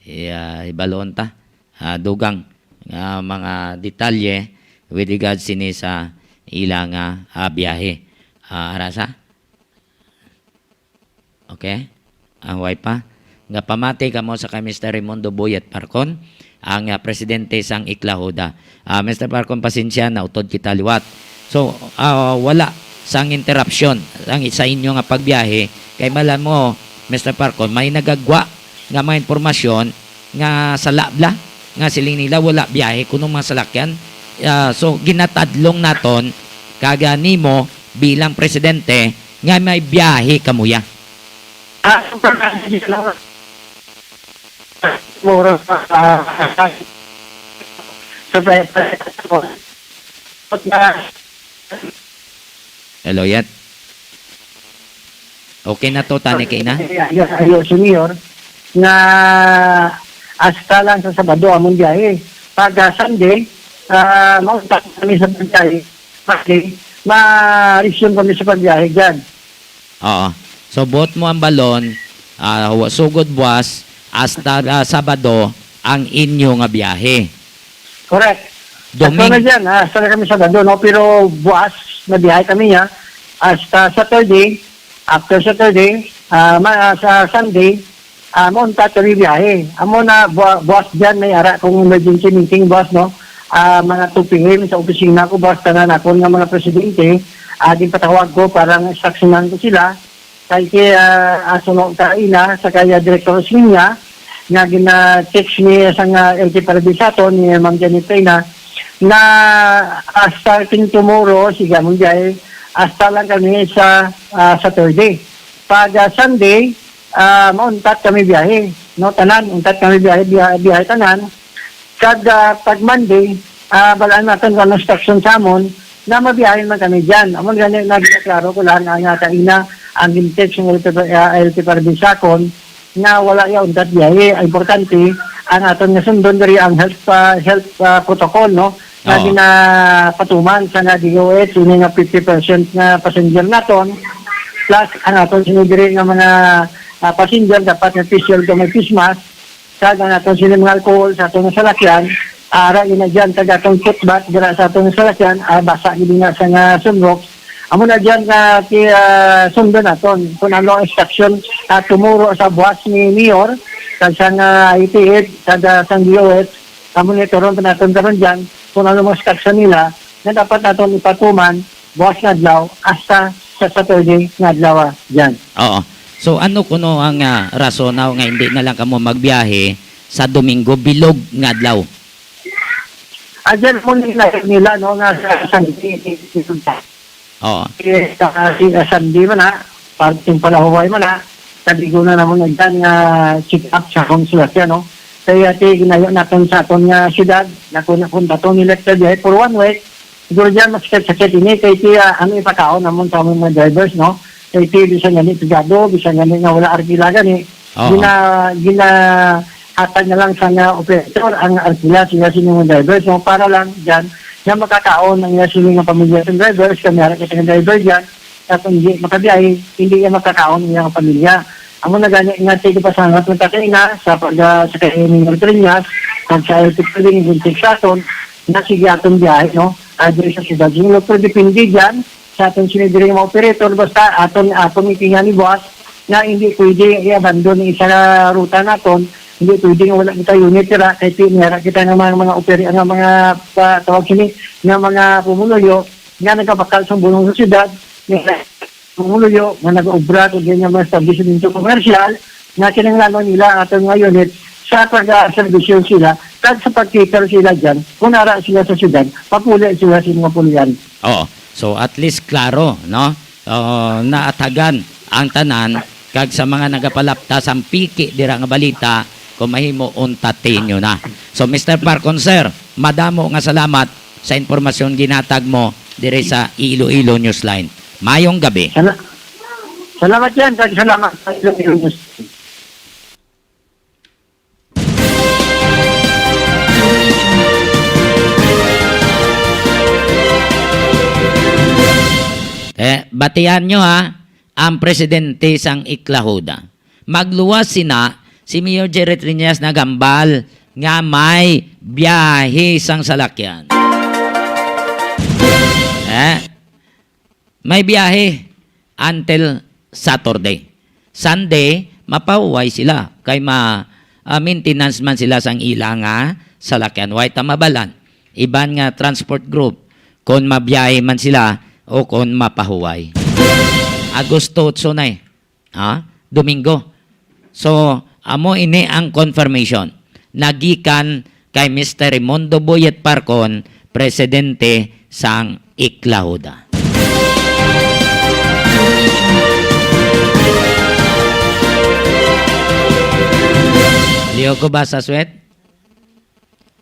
Iya, hibaluon ta, ah, dugang nga mga detalye with regards sini sa ila nga, ah, biyahe. Ah, arasa? Okay? Ang way pa. Nga pamati kamo sa kay Mister Raimundo Boyet Parcon, ang, ah, presidente sang Iklahuda. Ah, Mister Parcon, pasensya, nautod kita liwat. So, ah, wala sang interruption ang sa inyo nga pagbiyahe. Kay malam mo, Mister Parcon, may nagagwa nga mga impormasyon nga sala bala, nga siling nila wala biyahe kuno mga salakyan. Ah, so, ginatadlong naton kaga nimo bilang presidente nga may biyahe kamuya. Ah, mura pa, ah, sa, sa, Hello, Yat. Okay na to, tani kay na? Ayo, ayo, Senior, nga hasta lang sa Sabado among biyahe. Pag, ah, Sunday, ah, maunta kami sa pagbiyahe. Monday, ma-resume kami sa pagbiyahe dyan. Oo. So, buot mo ang balon, ah, wa-, sugod buwas, hasta, ah, Sabado, ang inyo nga biyahe. Correct. Domingo. Hasta na dyan, ah, hasta na kami Sabado, no? Pero buwas, mabiyahe kami niya. Hasta Saturday, after Saturday, ah, ma-, ah, sa Sunday, ah, mauntat kami biyahe. Amo na, bu-, buwas dyan, may ara kong emergency meeting, buwas, no? Ah, mga two P M sa opisina ko, buwas, tanan akon nga mga presidente, ah, ginpatawag ko para nga instructionan ko sila. Kay, kay, ah, aso no, kaina, sa kaya Director Osmeña, nga gina-text ni sa nga L T P R B sa aton, ni Ma'am Janet Reyna, na, ah, starting tomorrow, sige, amon biyahe, hasta lang kami sa, ah, Saturday. Pag, ah, Sunday, ah, mauntat kami biyahe, no, tanan, untat kami biyahe, biya-, biyahe tanan. Kag, ah, pag Monday, ah, balaan naton kung anong instruction sa amon, na mabiyahe man kami dyan. Amon gani, nagklaro ko lang nga, nga kaina, ang gin-text ng L T P, ah, L T P R B sa akon, nga wala ya untat biyahe. Ang importante, ang aton nga sundon diri ang health, ah, health, ah, protocol, no? Nga Oo. ginapatuman sa nga D O H, ini nga fifty percent nga passenger naton, plus ang aton sini diri nga mga, ah, passenger dapat may face shield o may face mask, kag ang aton sini mga alcohol sa aton nga salakyan, ara ina dyan kag aton footbath dira sa aton nga salakyan, ah, basa gid nga sa nga sunroof. Amo na dyan nga ki-, ah, sundon naton kung ano ang instruction, ah, tumuro sa buwas ni Mayor, kag sa nga I T F, kag, ah, sa D O H, amo ni turon pa naton karon dyan kung ano mga instruction nila nga dapat naton ipatuman buwas nga adlaw hasta sa Saturday nga adlaw, ah, dyan. Oo. So, ano kuno ang, ah, rason nga hindi na lang kamo magbiyahe sa Domingo, bilog nga adlaw? Ah, dyan mo nila, nila, no, nga sa Sunday, Oo. Eh, sa, sa Sunday man na, pag ting palahuway man na, sabi ko na naman nga dyan nga check up sa akong sila siya, no? Kaya ti ginayo naton sa aton nga syudad, na kung, kung daton elected, eh, for one week, siguro dyan mas sakit ini, kay ti, ah, ano ipakaon naman sa among mga drivers, no? Kay ti, bisan gani pigado, bisan gani nga wala arkila gani, Oo. gina-, ginahatag na lang sa nga operator ang arkila sila sa mga drivers, no? Para lang dyan, nga makakaon ang iya sila nga pamilya sa drivers, kami harap sa mga driver dyan, Sa kung hindi makabiyahe, hindi niya makakaon ang iyang pamilya. Amo na gani nga, sige, pasalamat lang ta kaina sa pag, ah, sa kay Mayor Trillanes, kag sa L T P Building, sa aton, na sige aton biyahe, no? Ah, diri sa siyudad. Yung pero depende dyan sa aton sini diri nga mga operator, basta aton, aton itingani, boss, na hindi pwede i-abandon ang isa ka ruta naton, hindi pwede nga wala kita unit dira, kay ti-, may ara kita nga mga, mga operi-, nga mga, pa, tawag sini, nga mga pumuluyo, nga nagabakal sa bulong sa siyudad, nga pumuluyo, nga nag-obra, kung ganyan mga establishment commercial, nga kinahanglan nila ang aton mga unit sa pag-serbisyo sila, kag sa pag-cater sila dyan, kung ara sila sa siyudad, papuli sila sa mga pulian. Oo. So, at least klaro, no? Oo, naatagan ang tanan, kag sa mga nagapalapta sang piki dira nga balita, kung mahimo, untatin nyo na. So, Mister Parcon, sir, madamo nga salamat sa impormasyon ginhatag mo diri sa Iloilo Newsline. Mayong gabi. Sala-, salamat yan, kag salamat sa Iloilo Newsline. Eh, batian nyo, ha, ang presidente sang Iklahuda. Magluwas sina si Mayor Jerry Triñas nagambal nga may biyahe sang salakyan. Eh, may biyahe until Saturday. Sunday, mapahuway sila kay ma-, ah, maintenance man sila sang ila nga salakyan. Way ta mabalan, iban nga transport group, kon mabiyahe man sila o kon mapahuway. Agosto otso na eh. Ha? Domingo. So, amo ini ang confirmation. Nagikan kay Mister Raimundo Boyet Parcon, presidente sang Iklahuda. Liho ko ba sa swet?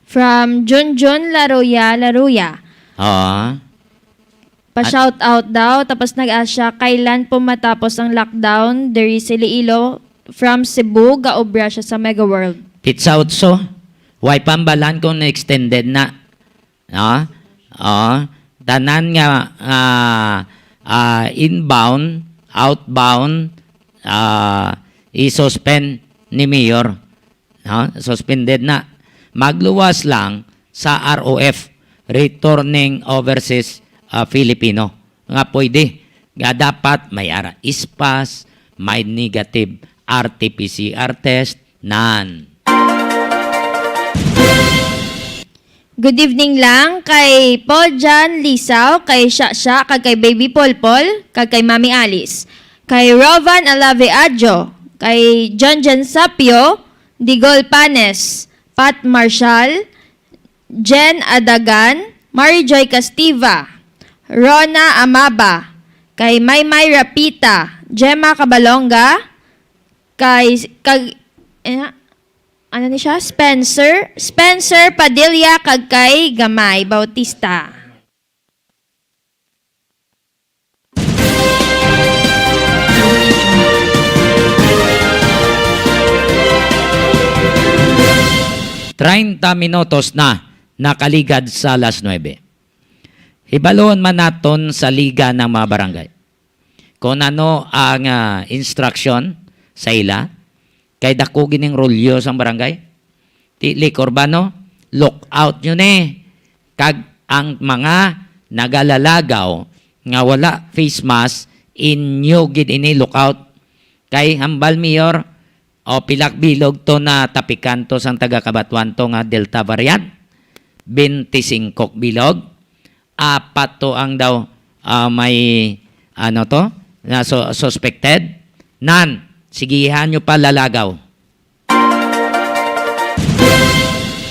From Junjun Laruya, Laruya. Oo. Pa-shout out daw, tapos nag-ask siya, kailan po matapos ang lockdown diri sa Iloilo? From Cebu, gaobra siya sa Mega World. Pizza Otso, way pambalan kung extended na. No? Oh, tanan nga, ah, ah, inbound, outbound, ah, i-suspend ni Mayor. No? Suspended na. Magluwas lang sa R O F, Returning Overseas, ah, Filipino, nga pwede, nga dapat may ara ispas, may negative R T P C R test, nan. Good evening lang kay Paul John Lisaw, kay Shasha, kag kay Baby Polpol, kag kay Mami Alice, kay Rovan Alave Adjo, kay John John Sapio, Digol Panes, Pat Marshall, Jen Adagan, Mary Joy Castiva, Rona Amaba, kay Maymay Rapita, Gemma Cabalonga, kay, kag, eh, ano ni siya? Spencer, Spencer Padilla, kag kay Gamay Bautista. Treinta minutos na nakaligad sa alas nuebe. Hibalon man naton sa Liga ng mga Barangay kung ano ang, ah, instruction sa ila. Kay dako gining rolyo sang barangay. Ti, Lake Urbano, look out nyo ni. Kag ang mga nagalalagaw nga wala face mask, inyo gid ini look out. Kay hambal, Mayor, o, pilak bilog to na tapikan to sang taga Cabatuan to nga Delta variant? Bente singko bilog. Apat to ang daw, ah, may, ano to, na su-, suspected. Nan, sigihan nyo pa lalagaw.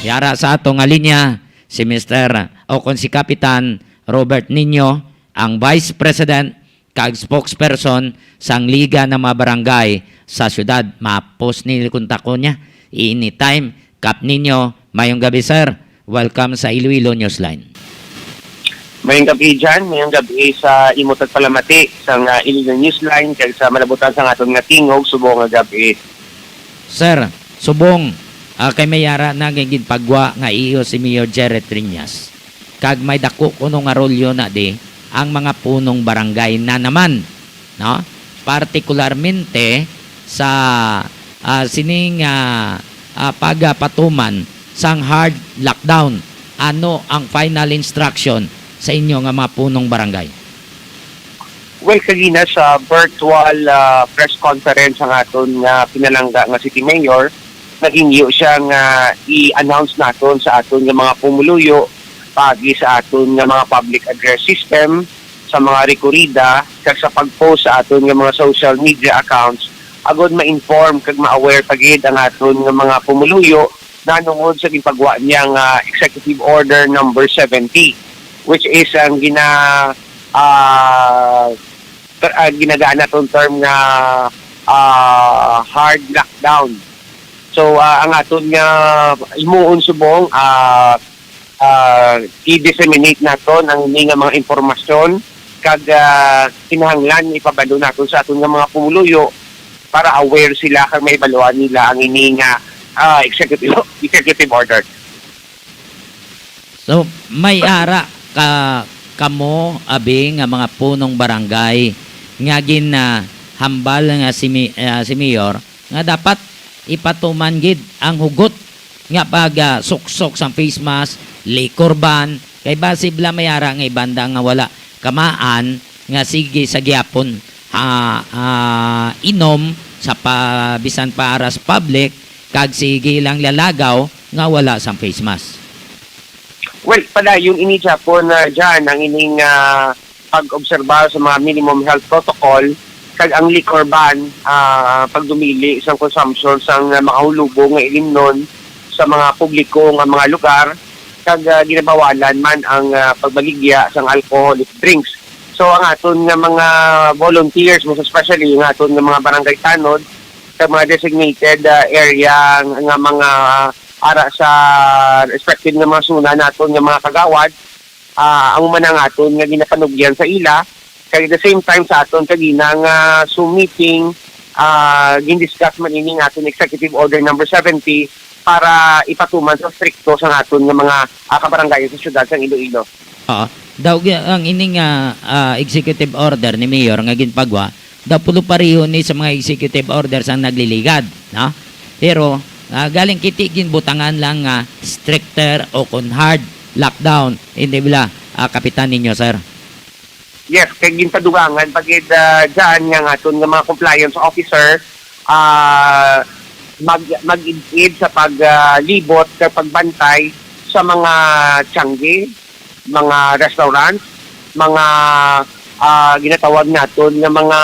Yara sa ato nga linya, si Mister o kon si Kapitan Robert Niño, ang Vice President kag spokesperson sang Liga ng mga Barangay sa siyudad. Mapos ni kontakon niya anytime. Kap Niño, mayong gabi, sir. Welcome sa Iloilo Newsline. Mayong gabi, Jan. Mayong gabi sa imo tagpalamati sang, ah, Iloilo Newsline kag sa malabutan sang aton nga tingog subong nga gabi. Sir, subong, ah, kay may ara na nga ginpagwa nga iyo si Mayor Jerry Triñas. Kag may dako kuno nga rolyo na di, ang mga punong barangay na naman, no? Partikularmente sa, ah, sining, ah, ah, pagapatuman sang hard lockdown. Ano ang final instruction sa inyo nga mga punong barangay? Well, kagina sa virtual, ah, press conference ang aton nga pinalangga nga City Mayor, naghingyo siya nga i-announce naton sa aton nga mga pumuluyo paagi sa aton nga mga public address system, sa mga rekorida, kag sa pag-post sa aton nga mga social media accounts, agod ma-inform kag ma-aware pa gid ang aton nga mga pumuluyo nanungod sa ginpagwa niya nga Executive Order Number seventy, which is ang gina ah, ter- ah, ginagaan naton term nga ah, hard lockdown. So ah, ang aton nga himuon subong, ah, ah, i-disseminate naton ang ini nga mga impormasyon kag ah, kinahanglan ipabalo naton sa aton nga mga pumuluyo para aware sila kag mahibaluan nila ang ini nga ah, executive executive order. So, may ara ka kamo abi nga mga punong barangay nga ginahambal nga si, mi- ah, si Mayor nga dapat ipatuman gid ang hugot nga pag ah, suksok sang face mask, liquor ban, kay basi bala may ara nga ibanda nga wala kamaan nga sige sa gihapon ha, ah, inom sa pa, bisan pa aras public kag sige lang lalagaw nga wala sang face mask. Well, padayon ini gihapon na dyan ang ining ah, pag-obserba sa mga minimum health protocol kag ang liquor ban, ah, pagdumili sa consumption sang ah, makahulubong nga ilimnon sa mga publiko nga mga lugar kag ah, ginabawalan man ang ah, pagbaligya sang alcoholic drinks. So ang aton nga mga volunteers, most especially ang aton nga mga barangay tanod, sa mga designated ah, area nga mga ara sa respective nga mga suna naton nga mga kagawad, ah, amo man ang aton nga ginapanugyan sa ila, kag at the same time sa aton kagina nga Zoom meeting, ah, gindiscuss man ini nga aton Executive Order Number seventy para ipatuman sa strikto sa aton nga mga ah, kabarangayan sa siyudad sang Iloilo. Oo. Daw gi- ang ini nga ah, executive order ni Mayor nga ginpagwa, daw pulo pareho ni sa mga executive orders ang nagliligad, no? Pero ah, galing kiti ginbutangan lang nga stricter o kon hard lockdown, hindi bala ah, kapitan ninyo, sir? Yes, kay ginpadugangan pa gid ah, dyan nga ang aton nga mga compliance officer ah, mag mag-id sa paglibot sa pagbantay sa mga tiyangge, mga restaurant, mga ah, ginatawag naton nga mga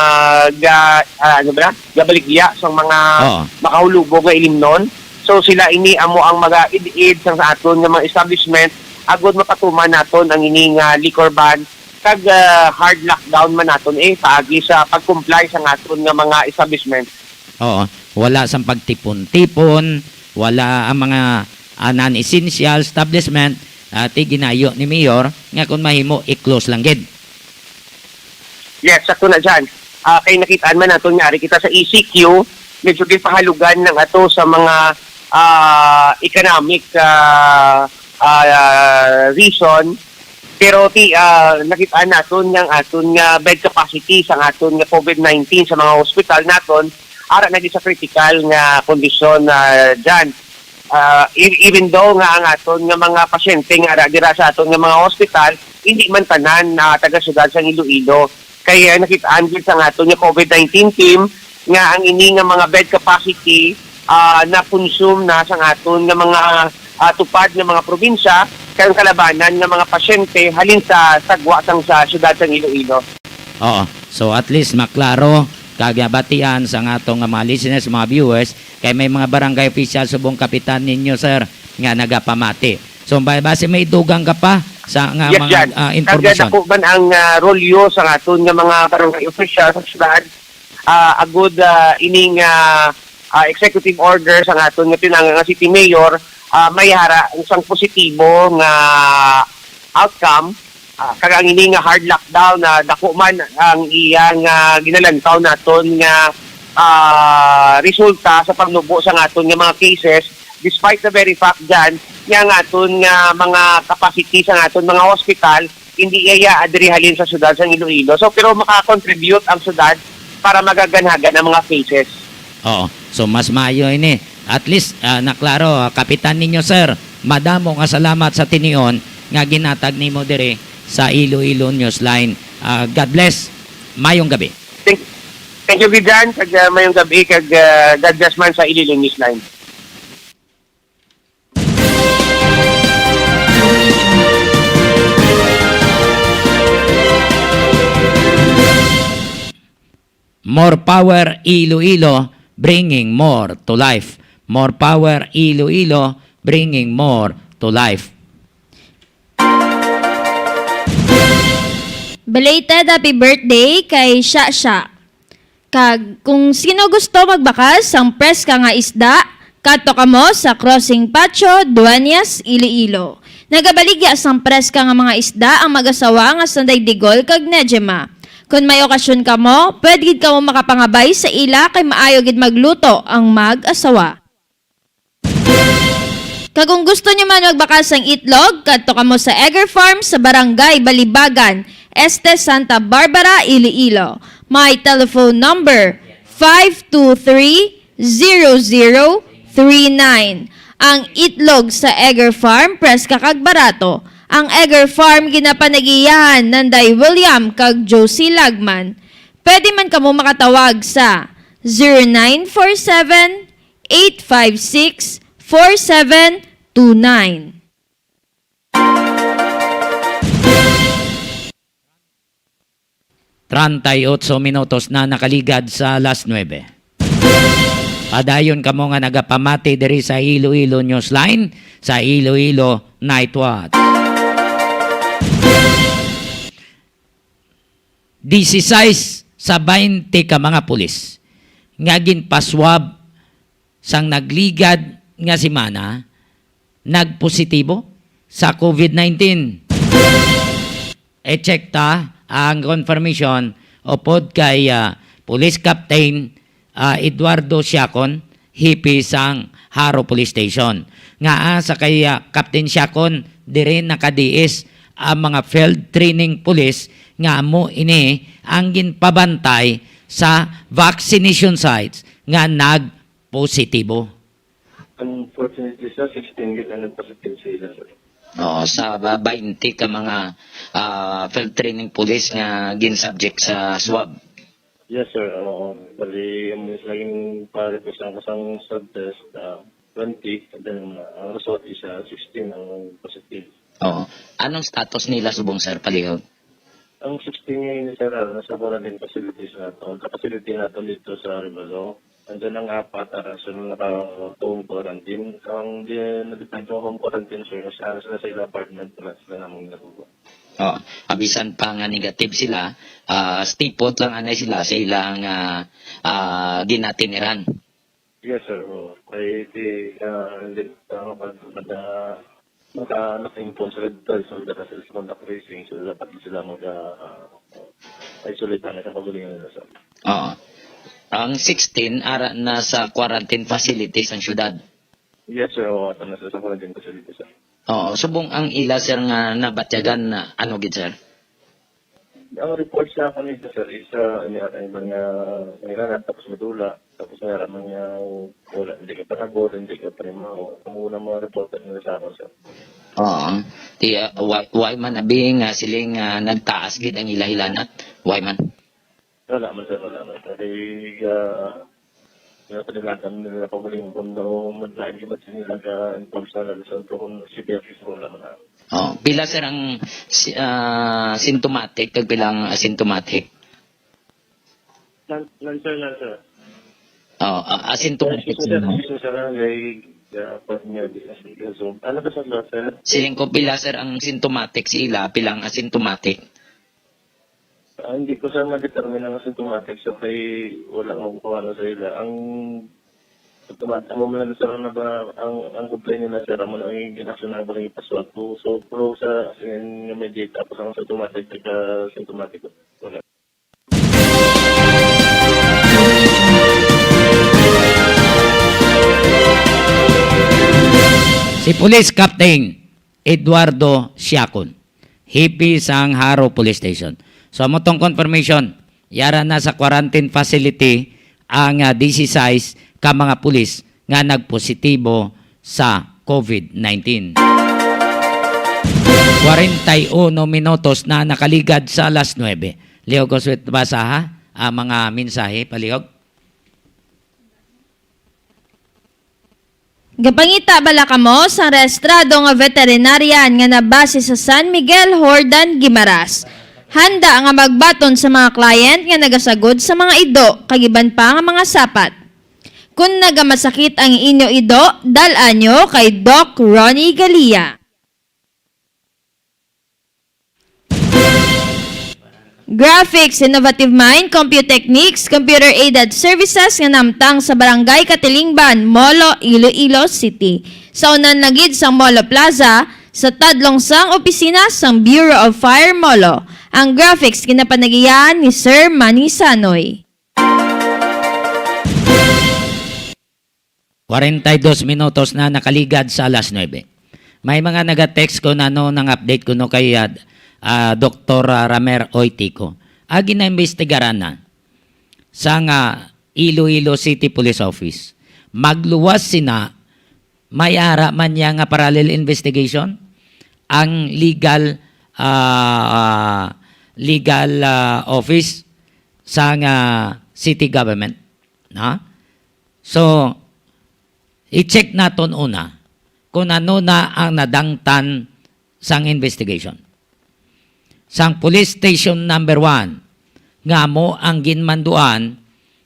ga, ah, ano ba? Gabaligya sa mga Oo. makahulubog nga ilimnon. So sila ini amo ang mag-id-id sa aton nga mga establishment agod mapatuman naton ang ini nga liquor ban kag ah, hard lockdown man naton eh paagi sa pag-comply sa aton nga mga establishment. Oo. Wala sang pagtipon-tipon, wala ang mga ah, non-essential establishment, ati ginayo ni Mayor nga kung mahimo i-close lang gid. Yes, sakto na dyan. Ah, kay nakitaan man naton nga ari kita sa E C Q, medyo gipahalugan lang ato sa mga ah, economic ah, ah, reason. Pero ti ah, nakitaan naton nga ang aton nga bed capacity sa aton nga COVID nineteen sa mga hospital naton ara na gid sa critical nga kondisyon na dyan. Ah, e- even though nga ang aton nga mga pasyente nga ara dira sa aton nga mga hospital, hindi man tanan na taga siyudad sang Iloilo. Kay ah, nakitaan gid sa aton nga COVID nineteen team nga ang ini nga mga bed capacity ah, na-consume na sa aton nga mga ah, tupad nga mga probinsya kay ang kalabanan nga mga pasyente halin sa sagwa sang sa siyudad sang Iloilo. Oo. So at least maklaro kag batian sa ato nga mga listeners, mga viewers, kay may mga barangay official subong kapitan ninyo, sir, nga nagapamati. So ba basi may dugang ka pa sa nga Yes, mga Jan. ah, Kag impormasyon. dako man ang ah, rolyo sa aton nga mga barangay official sa syudad, ah, agud ah, ining ah, ah, executive order sa aton nga tinanga nga city mayor, ah, may hara isang positibo nga outcome. Ah, kag ang ini nga hard lockdown na dako man ang iyang ah, ginalantaw naton nga ah, resulta sa pagnubo sa aton nga mga cases, despite the very fact dyan nga ang aton nga mga capacity sa aton mga hospital hindi iya diri halin sa syudad sang Iloilo. So, pero makakontribute ang syudad para magaganagan ang mga cases. Oo. So, mas maayo ini. At least, ah, naklaro, ah, kapitan ninyo, sir. Madamo nga salamat sa tinion nga ginatag nimo diri sa Iloilo Newsline. Ah, God bless. Mayong gabi. Thank, thank you, Gijan. Kag, ah, mayong gabi. Kag, ah, God bless man sa Iloilo Newsline. More power, Iloilo, bringing more to life. More power, Iloilo, bringing more to life. Belated happy birthday kay Shasha. Kag kung sino gusto magbakas sang preska nga isda, kadto kamo sa Crossing Patio, Dueñas, Iloilo. Nagabaligya sang preska nga mga isda ang mag-asawa nga Sanday Digol kag Nejema. Kon may okasyon kamo, pwede gid kamo makapangabay sa ila kay maayo gid magluto ang mag-asawa. Kag kung gusto nyo man magbakas sang itlog, kadto kamo sa Egger Farm sa Barangay Balibagan, Este, Santa Barbara, Iloilo. May telephone number five two three, zero zero three nine. Ang itlog sa Egger Farm, preska kag barato. Ang Egger Farm ginapanagiyahan Nanday William kag Josie Lagman. Pwede man kamo makatawag sa zero nine four seven, eight five six, four seven two nine. Treinta y ocho minutos na nakaligad sa alas nuebe. Padayon kamo nga nagapamati diri sa Iloilo Newsline, sa Iloilo Night Watch. Disisais sa baynte ka mga pulis nga ginpaswab sang nagligad nga semana nagpositibo sa COVID nineteen. I-check ta ang confirmation upod kay, ah, Police Captain, ah, Eduardo Siacon, hepe sang Jaro Police Station. Ngaa sa kay, ah, Captain Siacon, diri nakadiis ang mga field training police nga amo ini ang ginpabantay sa vaccination sites nga nagpositibo. Unfortunately, sir, sixteen gid ang nag-positive sa ila, sir. Oo, sa ba-, baynte ka mga, ah, field training police nga gin-subject sa swab. Yes, sir. Oo. Bali, ang naging pa-request lang ko sang swab test, ah, twenty, and then, ah, ang result is, ah, sixteen ang positive. Oo. Anong status nila subong, sir, palihog? Ang sixteen ngayon, sir, ah, nasa quarantine facilities naton, sa facility naton dito sa Arevalo. And then ang apat, ah, sa mga naka-home quarantine. Ang di, na-depend sa home quarantine, sir, sa, sa, sa ilang apartment na sila namang nakuha. Oh, abisan pa nga negative sila, ah, stay put lang anay sila sa ilang, ah, ah, ginatiniran. Yes, sir. Oo. Kay di, ah, hindi, ah, mag-, mag-, ah, maka-, naka-impose sa red flag, so dapat sila sa contact tracing, so dapat sila mag, ah, isolate na sa pagalingan nila, sir. Oo. Ang sixteen, ara na sa quarantine facility sang syudad. Yes, sir. Oo, ito na, sir, sa quarantine facility, sir. Oo. Subong ang ila, sir, nga nabatyagan na ano gid, sir? Ang report sa akon nito, sir, is, ah, may, may mga, may nanat, tapos madula, tapos may mga wala, hindi ka panabot, hindi ka panimaho. Ang unang mga report na nila sa akon, sir. Oo. Ti, ah, why, why man abi nga siling, ah, nagtaas gid ang ila hilanat? Why man? Wala man, sir, wala man. Kasi, ah, Kaya panalangan nila pa uling kung daw madlain ka ba sila ka-enforce na lang sa kung C P F is wala man na. Oh, pila, sir, ang si-, ah, symptomatic kag pila ang asymptomatic? Nan-, nan, sir, nan, sir. Oh, ah, asymptomatic, sir, sir, no? Excuse me, sir, kay, ah, pag niya, di na, so, ano ba, sir, sir? Siling ko, pila, sir, ang symptomatic sa ila, pila ang asymptomatic? Ah, hindi ko, sir, ma-determine ang asymptomatic, sir, kay wala akong kuha sa ila. Ang symptomatic mo man, sir, na ba, ang, ang complaint nila, sir, amo na ang ginaksyon na ba ipaswab ko. So, pero sa, as in, nga may data, tapos ang symptomatic, taga symptomatic, wala. Si Police Captain Eduardo Siacon, hepe sang Jaro Police Station. So, amo tong confirmation, yara na sa quarantine facility ang, ah, disisais ka mga pulis nga nagpositibo sa COVID nineteen. Kwarenta y uno minutos na nakaligad sa alas nuebe. Leo Goswit, basa ha, ang mga mensahe, palihog. Gapangita bala kamo sang rehistrado nga veterinarian nga nabase sa San Miguel, Jordan, Guimaras? Handa nga magbaton sa mga client nga nagasagod sa mga ido kag iban pa nga mga sapat. Kon nagamasakit ang inyo ido, dal-a nyo kay Doc Ronnie Galia. Graphics Innovative Mind, Computechnics, Computer Aided Services nga namtang sa Barangay Katilingban, Molo, Iloilo City. Sa unan na gid sang Molo Plaza, sa tadlong sang opisina sang Bureau of Fire Molo. Ang graphics ginapanagihan ni Sir Manny Sanoy. Kwarenta y dos minutos na nakaligad sa alas nuebe. May mga nagatext ko na ano nang update ko no kay, ah, ah, Doktor, ah, Ramer Oitico. Agi na imbestigaran na sa nga Iloilo City Police Office. Magluwas sina, may ara man niya nga parallel investigation ang legal, ah, ah, legal, ah, office sa nga city government, no? So, i-check naton una kung ano na ang nadangtan sang investigation. Sang Police Station Number One, nga amo ang ginmanduan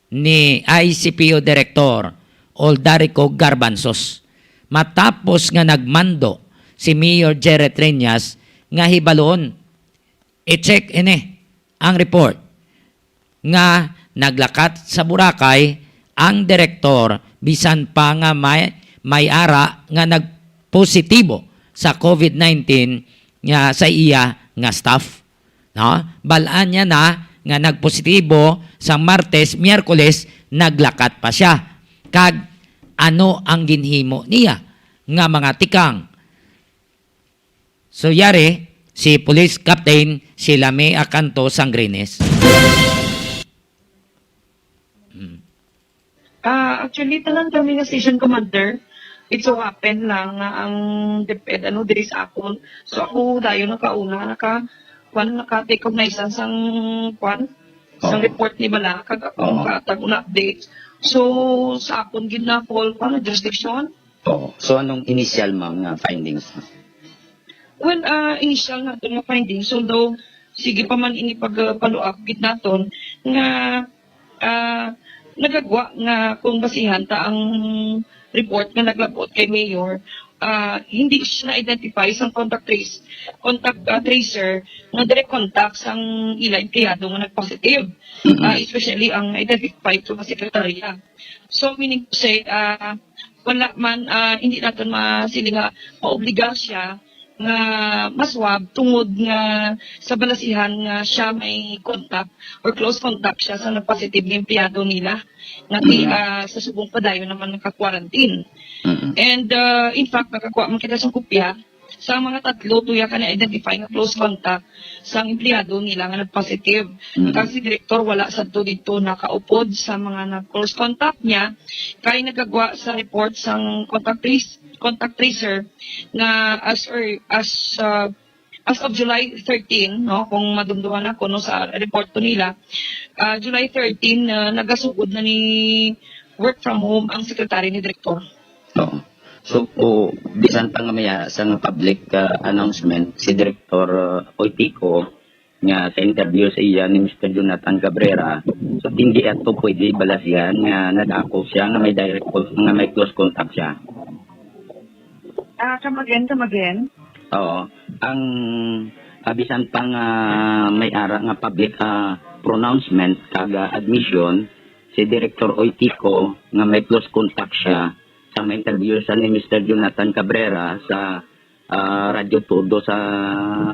ni I C P O Director Oldarico Garbanzos, matapos nga nagmando si Mayor Jerry Treñas nga hibalon, i-check ini ang report nga naglakat sa Boracay ang direktor, bisan pa nga may, may ara nga nagpositibo sa COVID nineteen nga sa iya nga staff, no? Bal-an niya na nga nagpositibo sa Martes, Miyerkules, naglakat pa siya. Kag ano ang ginhimo niya nga mga tikang? So, yari, si Police Captain, si Lami Acanto Sangrines. Hmm. Ah, actually, tanan kami nga station commander. It so happen lang nga ang DepEd, ano, diri sa akon. So, ako dayon nakauna, naka, kwan, naka-take cognizance sang, kwan, sang Oo. report ni bala, kag akong Oo. kaatag na update. So, sa akon gid na full, kwan, jurisdiction. Oo. So, anong initial, ma'am, nga findings? Well, ah, initial naton nga findings, although sige pa man ini pag, ah, follow up gid naton nga, ah, nagagwa nga kung basihan ta ang report nga naglabot kay Mayor, ah, hindi siya na-identify sang contact trace, contact, ah, tracer nga direct contact sang ila empleyado nga nag-positive. Mm-mm. Ah, especially ang identified to nga sekretarya. So, meaning to say, ah, wala man, ah, hindi naton masiling nga maobliga siya nga ma-swab tungod nga sa balasihan nga siya may contact or close contact siya sa nag-positive nga empleyado nila nga ti-, Mm. ah, sa subong padayon naman naka-quarantine. Mm. And, ah, in fact, nakakuha man kita sa kopya sa mga tatlo, tuya ka na-identify nga close contact sang empleyado nila nga nag-positive. Mm. Kag si direktor wala sadto didto nakaupod sa mga nag-close contact niya, kay nagagwa sa report sang contact trace-, contact tracer nga as ear-, as, uh, as of July thirteen, no, kung madumduman ako, no, sa report to nila, ah, July thirteen, ah, nagasugod na ni work from home ang secretary ni direktor. Oo. So, o, bisan pa nga may, ah, sa nga public, ah, announcement, si Director, ah, Oitico, nga sa interview sa iya ni Mister Jonathan Cabrera, so, hindi ato pwede balasihan nga nag-ako siya nga may direct con-, nga may close contact siya. Ah, come again, come again. Oo. Ang, ah, bisan pa nga may ara nga public, ah, pronouncement kag, ah, admission, si Director Oitico nga may close contact siya sa may interview sa ni Mister Jonathan Cabrera sa, ah, Radyo Todo sa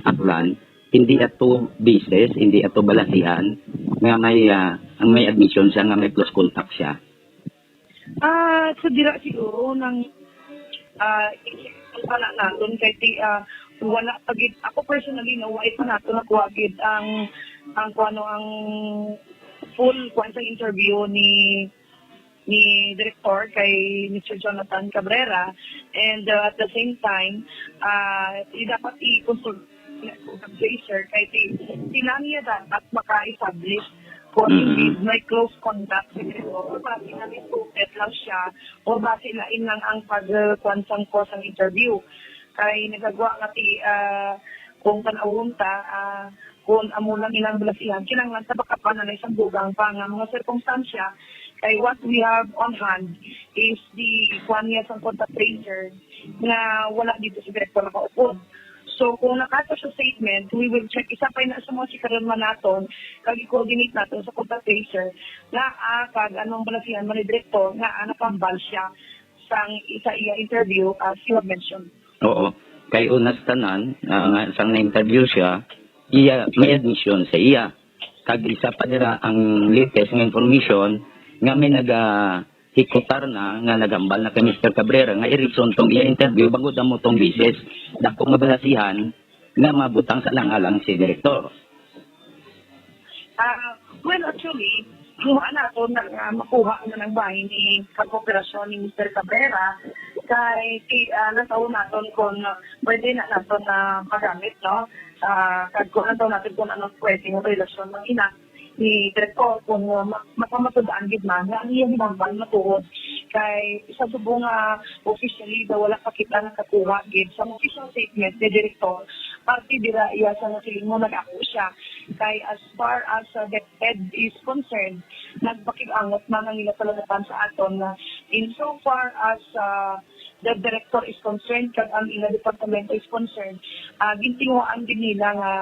Aklan, hindi ato basis, hindi ato balasihan nga may, ah, ang may admission siya nga may close contact siya. Ah, sa dira siguro nang, ah, ang pala naton kay ti, ah, Wala pa gid, ako personally, no, wala pa nato nakuha gid ang, ang kuno, ang full kuan sa interview ni, ni Director kay Mister Jonathan Cabrera. And, uh, at the same time, uh, i-, dapat i-consult sa Fraser kay si, si Nania dapat maka-establish kung Mm-mm. indeed may close contact si Director, o basi na nisugat lang siya, o basi lain lang ang pag, uh, kuan sang cause sang interview. Kay nagagwa nga ti, ah, kung tan-awon ta, ah, kung amo lang ilang balasihan, kinahanglan ta baka pa na isang dugang pa nga mga sirkumstansya. Kay what we have on hand is the kuan niya sang contact tracer nga wala dito sa direktor nakaupod. So, kung nakato sa statement, we will check. Isa pa na sa mga sikaron man naton, kag i-coordinate naton sa contact tracer nga, ah, kag anong balasihan man ni direktor nga, ah, nakambal siya sang isa iya interview, as you have mentioned. Oo. Kay una sa tanan, ah, nga sang na-interview siya, iya, may admission sa iya. Kag isa pa dira ang latest nga information nga may naga-, hikutar na nga nagambal na kay Mister Cabrera nga i-resume tong iya interview bangod amo tong bisis. Dako nga balasihan nga mabutang sa alang-alang si Direktor. Ah, well, actually, kuha naton na nga makuha na ng bahin ni kag kooperasyon ni Mister Cabrera kay, kay, ah, nasaw naton kung, ah, pwede na naton na magamit, no? Ah, kag kung nasaw naton kung anong pwede nga relasyon ng ina ni Direktor kung, ah, ma-, mapamatud-an gid man nga ang iyang ginambal matuod kay sa subong nga officially daw wala pa kita nakakuha gid sa official statement ni Direktor. Parte dira iya sa nasiling mo nag-ako siya. Kay as far as, uh, the head is concerned, nagpakig-angot man ang ila talagatan sa aton nga in so far as, uh, the director is concerned kag ang ila departamento is concerned, uh, gintinguhaan gid nila nga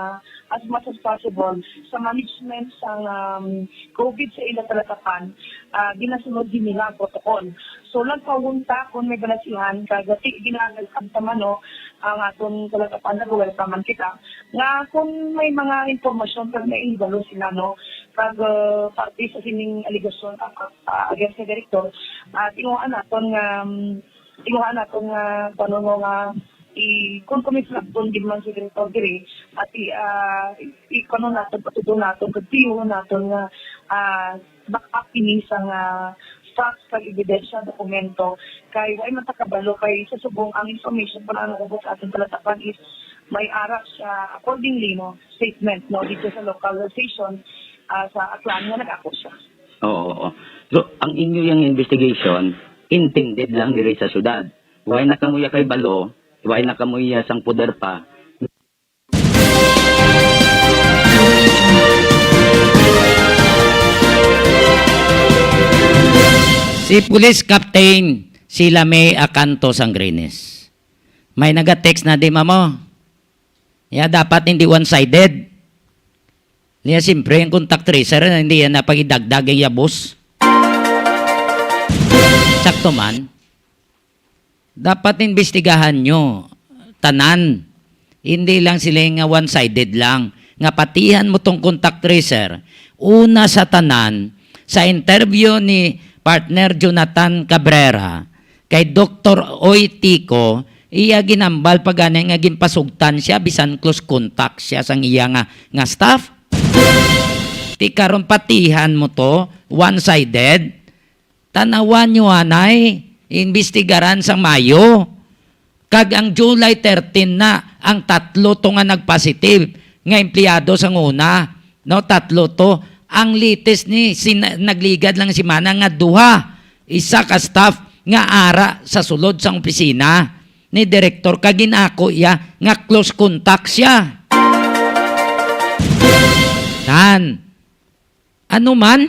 as much as possible sa management sang, um, COVID sa ila talagatan, uh, ginasunod gid nila ang protocol. So, lang pahunta kung may balasihan kag ti ginagal ang tamano ang aton talagatan, nag-welcome man kita. Nga kung may mga impormasyon kag may hibalo sila, no, kag, uh, parte sa sining aligasyon, uh, uh, against sa direktor, uh, tinguhaan naton nga, um, tinguhaan naton nga, kuno, no, nga i-, kung kumisla kung di man si direktor diri, at i-, uh, i-, kuno naton, patugon naton, pagtiyo naton nga, uh, back up ini sa nga facts kag ebidensya, dokumento, kay wa man ta kabalo kay sa subong ang information pa lang nagabot sa aton talatapan is may ara siya accordingly, no, statement, no, dito sa local station, ah, sa Aklan nga nag-ako siya. Oo, oo. So, ang inyo yang investigation, intended lang diri sa syudad. Wala na kamo ya kay balo, wala na kamo ya sang poder pa. Si Police Captain Sila May Acanto Sangrinis. May naga-text na di, mamo. Ya, dapat hindi one-sided. Niya, siyempre, ang contact tracer, hindi yan napagidagdag ang yabos. Sakto man. Dapat imbestigahan nyo tanan. Hindi lang sila nga one-sided lang. Nga patihan mo tong contact tracer. Una sa tanan, sa interview ni partner Jonathan Cabrera kay Doktor Oy Tico, iya ginambal pa gani nga ginpasugtan siya bisan close contact siya sang iya nga, nga staff. Ti karon patihan mo to, one-sided. Tanawan nyo anay, imbestigaran sang mayo. Kag ang July thirteen na, ang tatlo to nga nagpositive nga empleyado sang una, no, tatlo to. Ang latest ni sin-, nagligad lang simana nga duha, isa ka staff nga ara sa sulod sang opisina ni direktor kag ginako iya nga close contact siya. Tan, ano man?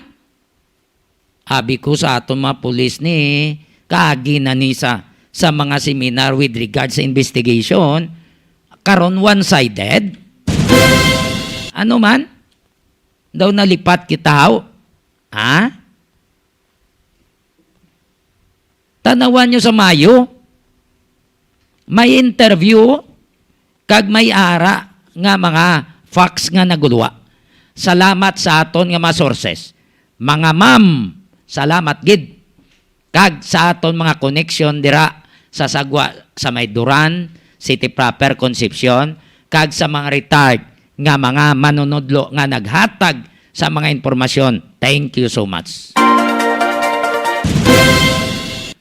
Abi ko sa aton mga pulis ni, kaagi na ni sa, sa mga seminar with regard sa investigation, karon one-sided? Ano man? Daw nalipat kita, haw? Ha? Tanawan nyo sa mayo. May interview kag may ara nga mga facts nga naguluwa. Salamat sa aton nga mga sources. Mga ma'am, salamat gid. Kag sa aton mga koneksyon dira sa Sagwa, sa may Duran, City Proper, Concepcion, kag sa mga retired nga mga manunudlo nga naghatag sa mga impormasyon. Thank you so much.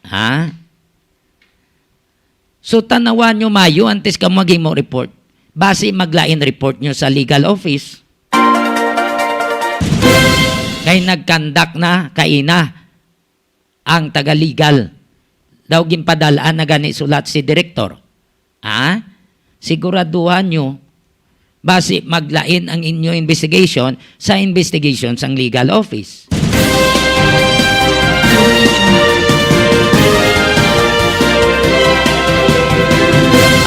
Ha? So, tanawan nyo mayo antes ka maghimo report. Basi maglain report nyo sa legal office. Kay nagkandak na kaina ang taga-legal. Daw ginpadal-an na gani sulat si direktor. Ha? Siguraduhan nyo, basi maglain ang inyo investigation sa investigation sang legal office.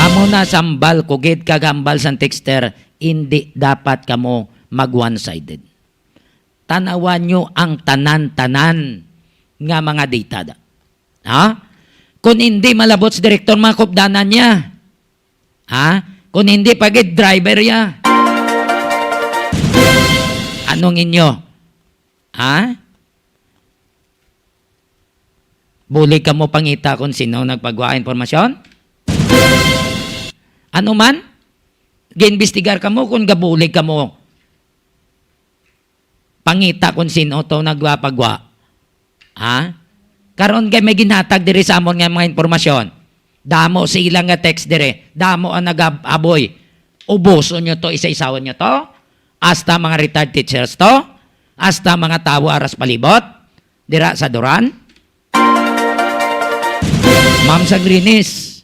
Amo na, sambal ko gid kag hambal sang texter, indi dapat kamo mag one-sided. Tanawan nyo ang tanan-tanan nga mga data da. Ha? Kung hindi malabot si direktor, mga kupdanan niya. Ha? Kung hindi, pagid driver ya. Anong inyo? Ha? Bulig kamo pangita kung sino nagpagwa informasyon? Ano man? Giimbestigar kamo kung gabulig kamo pangita kung sino to nagpagwa. Ha? Karon kay may ginhatag diri sa amon nga mga impormasyon. Damo sila nga text diri. Damo ang nag-aboy. Ubuson nyo to, isa-isawon nyo to. Hasta mga retired teachers to. Hasta mga tawo aras palibot. Dira sa Duran. Ma'am Sangrinis.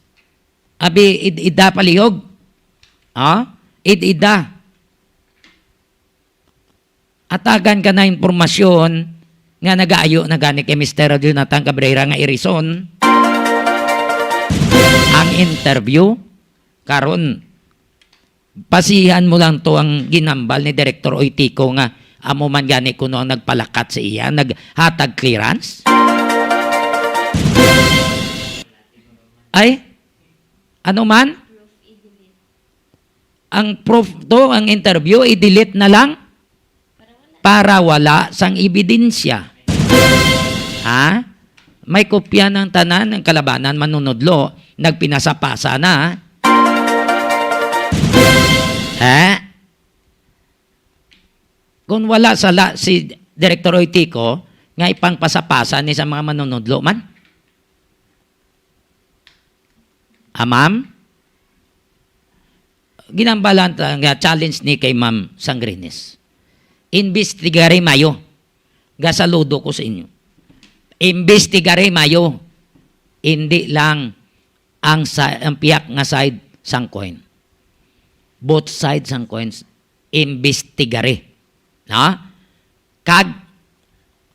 Abi, id-ida palihog. Ha? Id-ida. Atagan ka na impormasyon nga nagaayo na gani kay Mister Jonathan Cabrera nga irison ang interview. Karon, pasihan mo lang to ang ginambal ni Direktor Oitico nga amo man gani kuno ang nagpalakat sa iya, naghatag clearance. Ay, ano man? Ang proof to, ang interview, i-delete na lang para wala sang ebidensya. Ha? May kopya ng tanan ng kalabanan manunudlo, nagpinasapasa na. Ha? Kung wala sala si Direktor Oitico, nga ipangpasapasa ni sa mga manunudlo man. Ah, ma'am? Ginambalan ta nga challenge ni kay Ma'am Sangrinis. Investigare mayo. Gasaludo ko sa inyo. Investigare mayo. Hindi lang ang sa-, ang piyak nga side sang coin. Both sides sang coins, investigare. No? Kag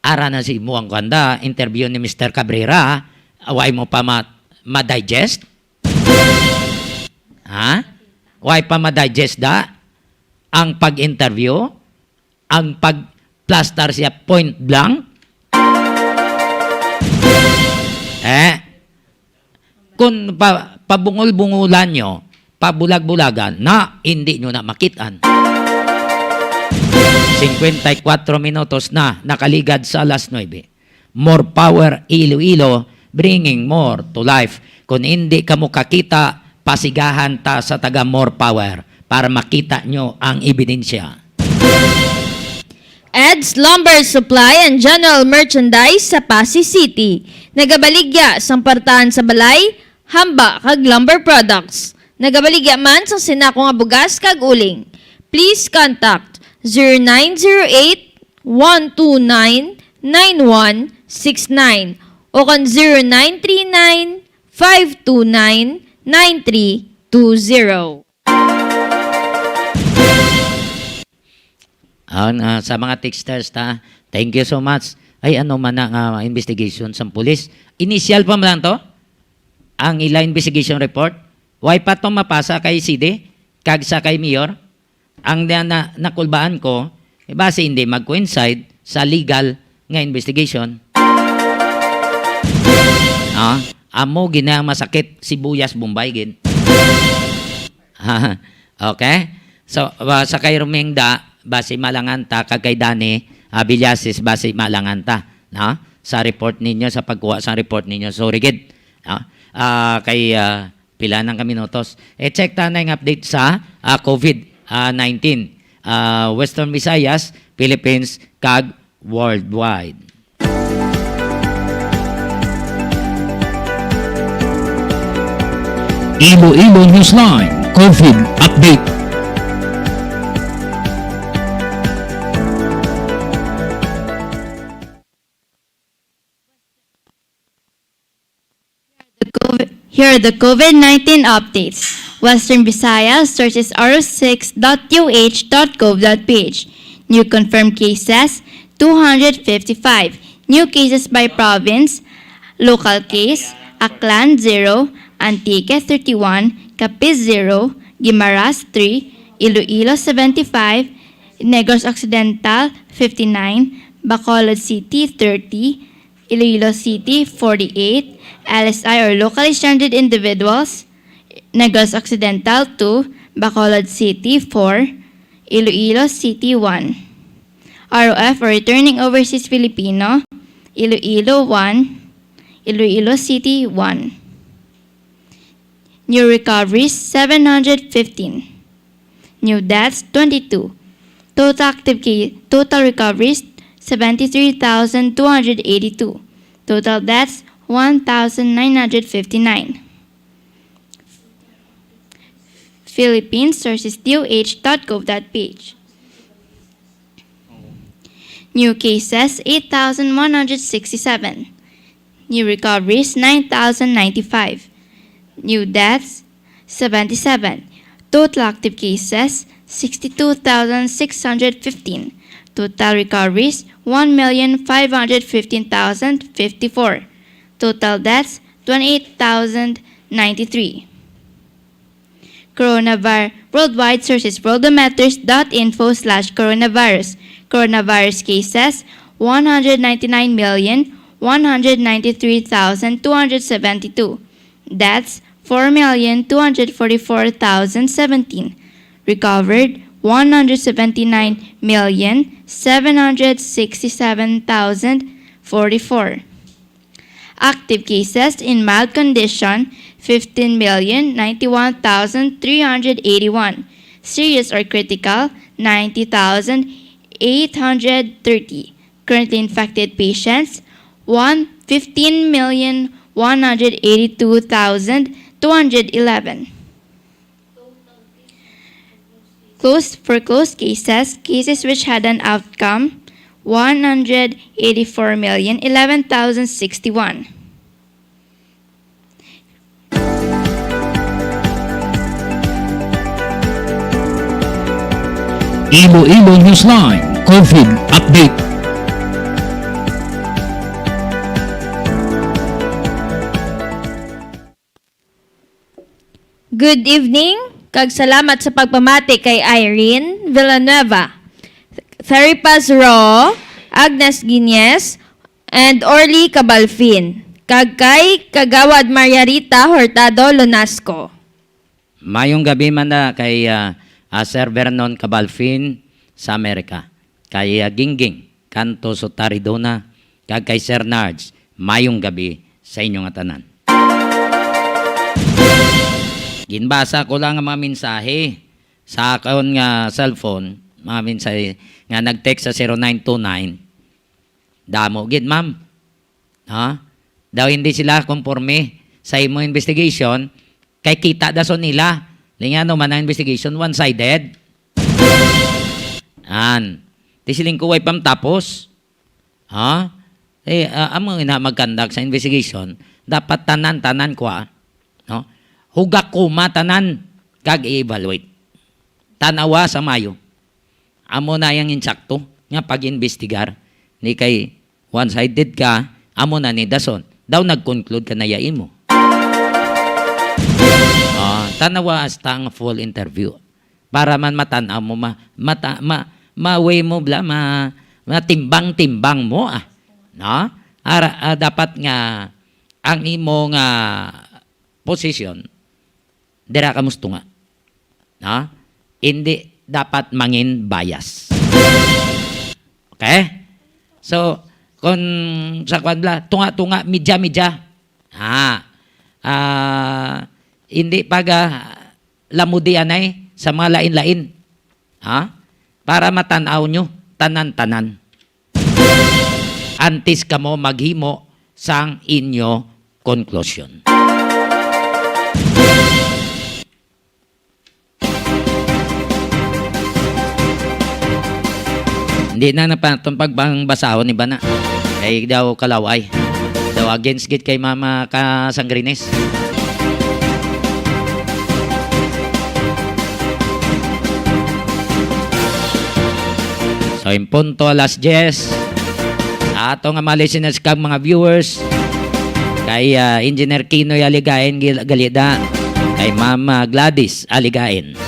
ara na si mo ang kanda, interview ni Mister Cabrera, way mo pa ma-, ma-digest? Ha? Way pa ma-digest da ang pag-interview? Ang pagplastar siya point blank? Eh, kung pa, pabungol-bungulan nyo, pabulag-bulagan, na hindi nyo na makitaan. Cincuenta y cuatro minutos na nakaligad sa alas nuebe. More power, Iloilo, bringing more to life. Kung hindi ka mo kakita, pasigahan ta sa taga More Power para makita nyo ang ebidensya. Ed's Lumber Supply and General Merchandise sa Passi City. Nagabaligya sang partahan sa balay, hamba kag lumber products. Nagabaligya man sang sinako nga bugas kag uling. Please contact zero nine zero eight, one two nine, nine one six nine o kon zero nine three nine, five two nine, nine three two zero. Aw, ah, sa mga texters ta, thank you so much. Ay, ano man na nga investigation sa pulis? Initial pa man lang to? Ang ila investigation report? Way pa to mapasa kay C D? Kag sa kay Mayor? Ang na, na, nakulbaan ko, eh, basi hindi mag-coincide sa legal nga investigation. Ah, amo gina ang masakit, sibuyas, Bombay gid. Okay? So, ah, sa kay Romingda, basi malangan ta, kag kay Danny, ah, Villasis, basi malangan ta, no? Sa report ninyo, sa pagkuha sa report ninyo. Sorry gid. No? Ah, kay, ah, Pila nang ka minutos? E, check ta na yung update sa, ah, COVID, ah, nineteen, ah, Western Visayas, Philippines, kag worldwide. Iloilo Newsline COVID Update. The COVID, here are the COVID nineteen updates. Western Visayas, sources R O six dot U H dot gov dot P H. New confirmed cases, two hundred fifty-five. New cases by province, local case, Aklan, zero, Antique, thirty-one, Capiz, zero, Guimaras, three, Iloilo, seventy-five, Negros Occidental, fifty-nine, Bacolod City, thirty, Iloilo City, forty-eight, L S I or locally stranded individuals, Negros Occidental, two, Bacolod City, four, Iloilo City, one. R O F or returning overseas Filipino, Iloilo, one, Iloilo City, one. New recoveries, seven hundred fifteen. New deaths, twenty-two. Total active ca-, total recoveries, seventy-three thousand two hundred eighty-two. Total deaths, one thousand nine hundred fifty-nine. Philippines, sources D O H dot gov dot P H. New cases, eight thousand one hundred sixty-seven. New recoveries, nine thousand ninety-five. New deaths, seventy-seven. Total active cases, sixty-two thousand six hundred fifteen. Total recoveries, one million five hundred fifteen thousand fifty-four. Total deaths, twenty-eight thousand ninety-three. Coronavirus, worldwide, sources worldometers dot info slash coronavirus. Coronavirus cases, one hundred ninety-nine million one hundred ninety-three thousand two hundred seventy-two. Deaths, four million two hundred forty-four thousand seventeen. Recovered, one hundred seventy-nine million seven hundred sixty-seven thousand forty-four. Active cases in mild condition, fifteen million ninety-one thousand three hundred eighty-one. Serious or critical, ninety thousand eight hundred thirty. Currently infected patients, one, fifteen million one hundred eighty-two thousand two hundred eleven. Closed, for closed cases, cases which had an outcome, one hundred eighty-four million eleven thousand sixty-one. Iloilo Newsline COVID Update. Good evening, kag salamat sa pagpamati kay Irene Villanueva, Therapist Ro, Agnes Guiñez, and Orly Cabalfin, kag kay Kagawad Maria Rita Hurtado Lonasco. Mayong gabi man na kay, ah, ah, Sir Vernon Cabalfin sa Amerika, kay, ah, Gingging Canto Sotaridona, kag kay Sir Nards. Mayong gabi sa inyo nga tanan. Ginbasa ko lang ang mga mensahe sa akon nga cellphone, mga mensahe nga nag-text sa zero nine two nine. Damo gid, ma'am. Ha? Daw hindi sila konforme sa imo investigation, kay kita dason nila. Linga no man ang investigation, one-sided. An. Ti siling ko, way pam tapos. Ha? Eh, ah, amo nga magkandak sa investigation, dapat tanan-tanan kwa, no? Hugakuma tanan kag i-evaluate. Tanawa sa mayo. Amo na yang insakto nga pag-imbestigar ni kay one-sided ka, amo na ni dason. Daw nag-conclude ka na ya imo. Ah, tanawa hasta ang full interview. Para man matan-aw mo, ma-, mata-, ma-, ma-weigh mo bla, ma-, matimbang-timbang mo, ah. No? Ara, ah, dapat nga ang imo nga posisyon, dira ka mustunga. No? Hindi dapat mangin bias. Okay? So, kung sa kwan bla, tunga-tunga, media-media. Ah, ah, hindi pag, ah, lamudianay sa mga lain-lain. Ha? Para matan-aw nyo, tanan-tanan. Antes kamo maghimo sang inyo conclusion. Hindi na na pa itong pagbang basahon ni Bana. Kay daw kalaway. Daw against gid kay Mama ka Sangrines. So, in punto alas diyes, sa ato nga mga listeners kag mga viewers, kay, ah, Engineer Kinoy Aligain gil-, Galida, kay Mama Gladys Aligain.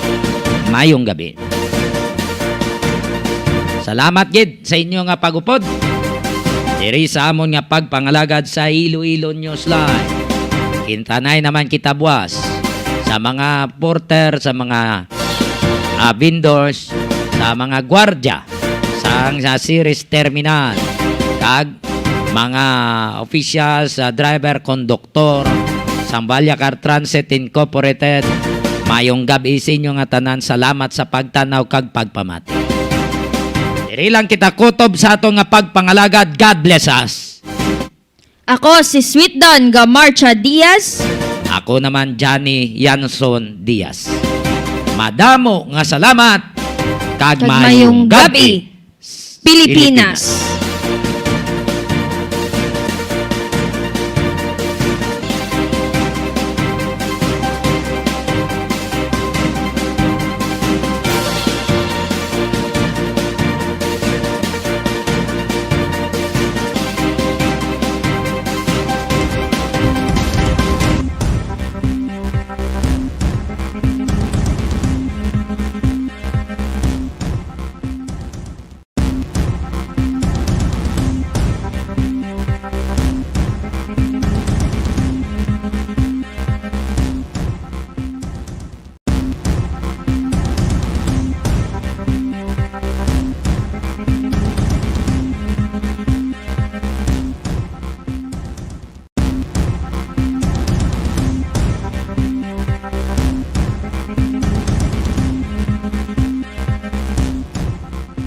Mayong gabi. Salamat gid sa inyo nga pagupod diri sa amon nga pagpangalagad sa Iloilo News Live. Kintanay naman kita buwas sa mga porter, sa mga, ah, vendors, sa mga gwardya sang, sa Ceres Terminal, kag mga opisyal sa driver, konduktor sang Balyacar Transit Incorporated. Mayong gab-i sa inyo nga tanan. Salamat sa pagtanaw kag pagpamati. Diri lang kita kutob sa ato nga pagpangalagad. God bless us. Ako si Sweet Don Gamarcha Diaz. Ako naman, Johnny Yanson Diaz. Madamo nga salamat kag Kag mayong mayong gabi, gabi, Pilipinas.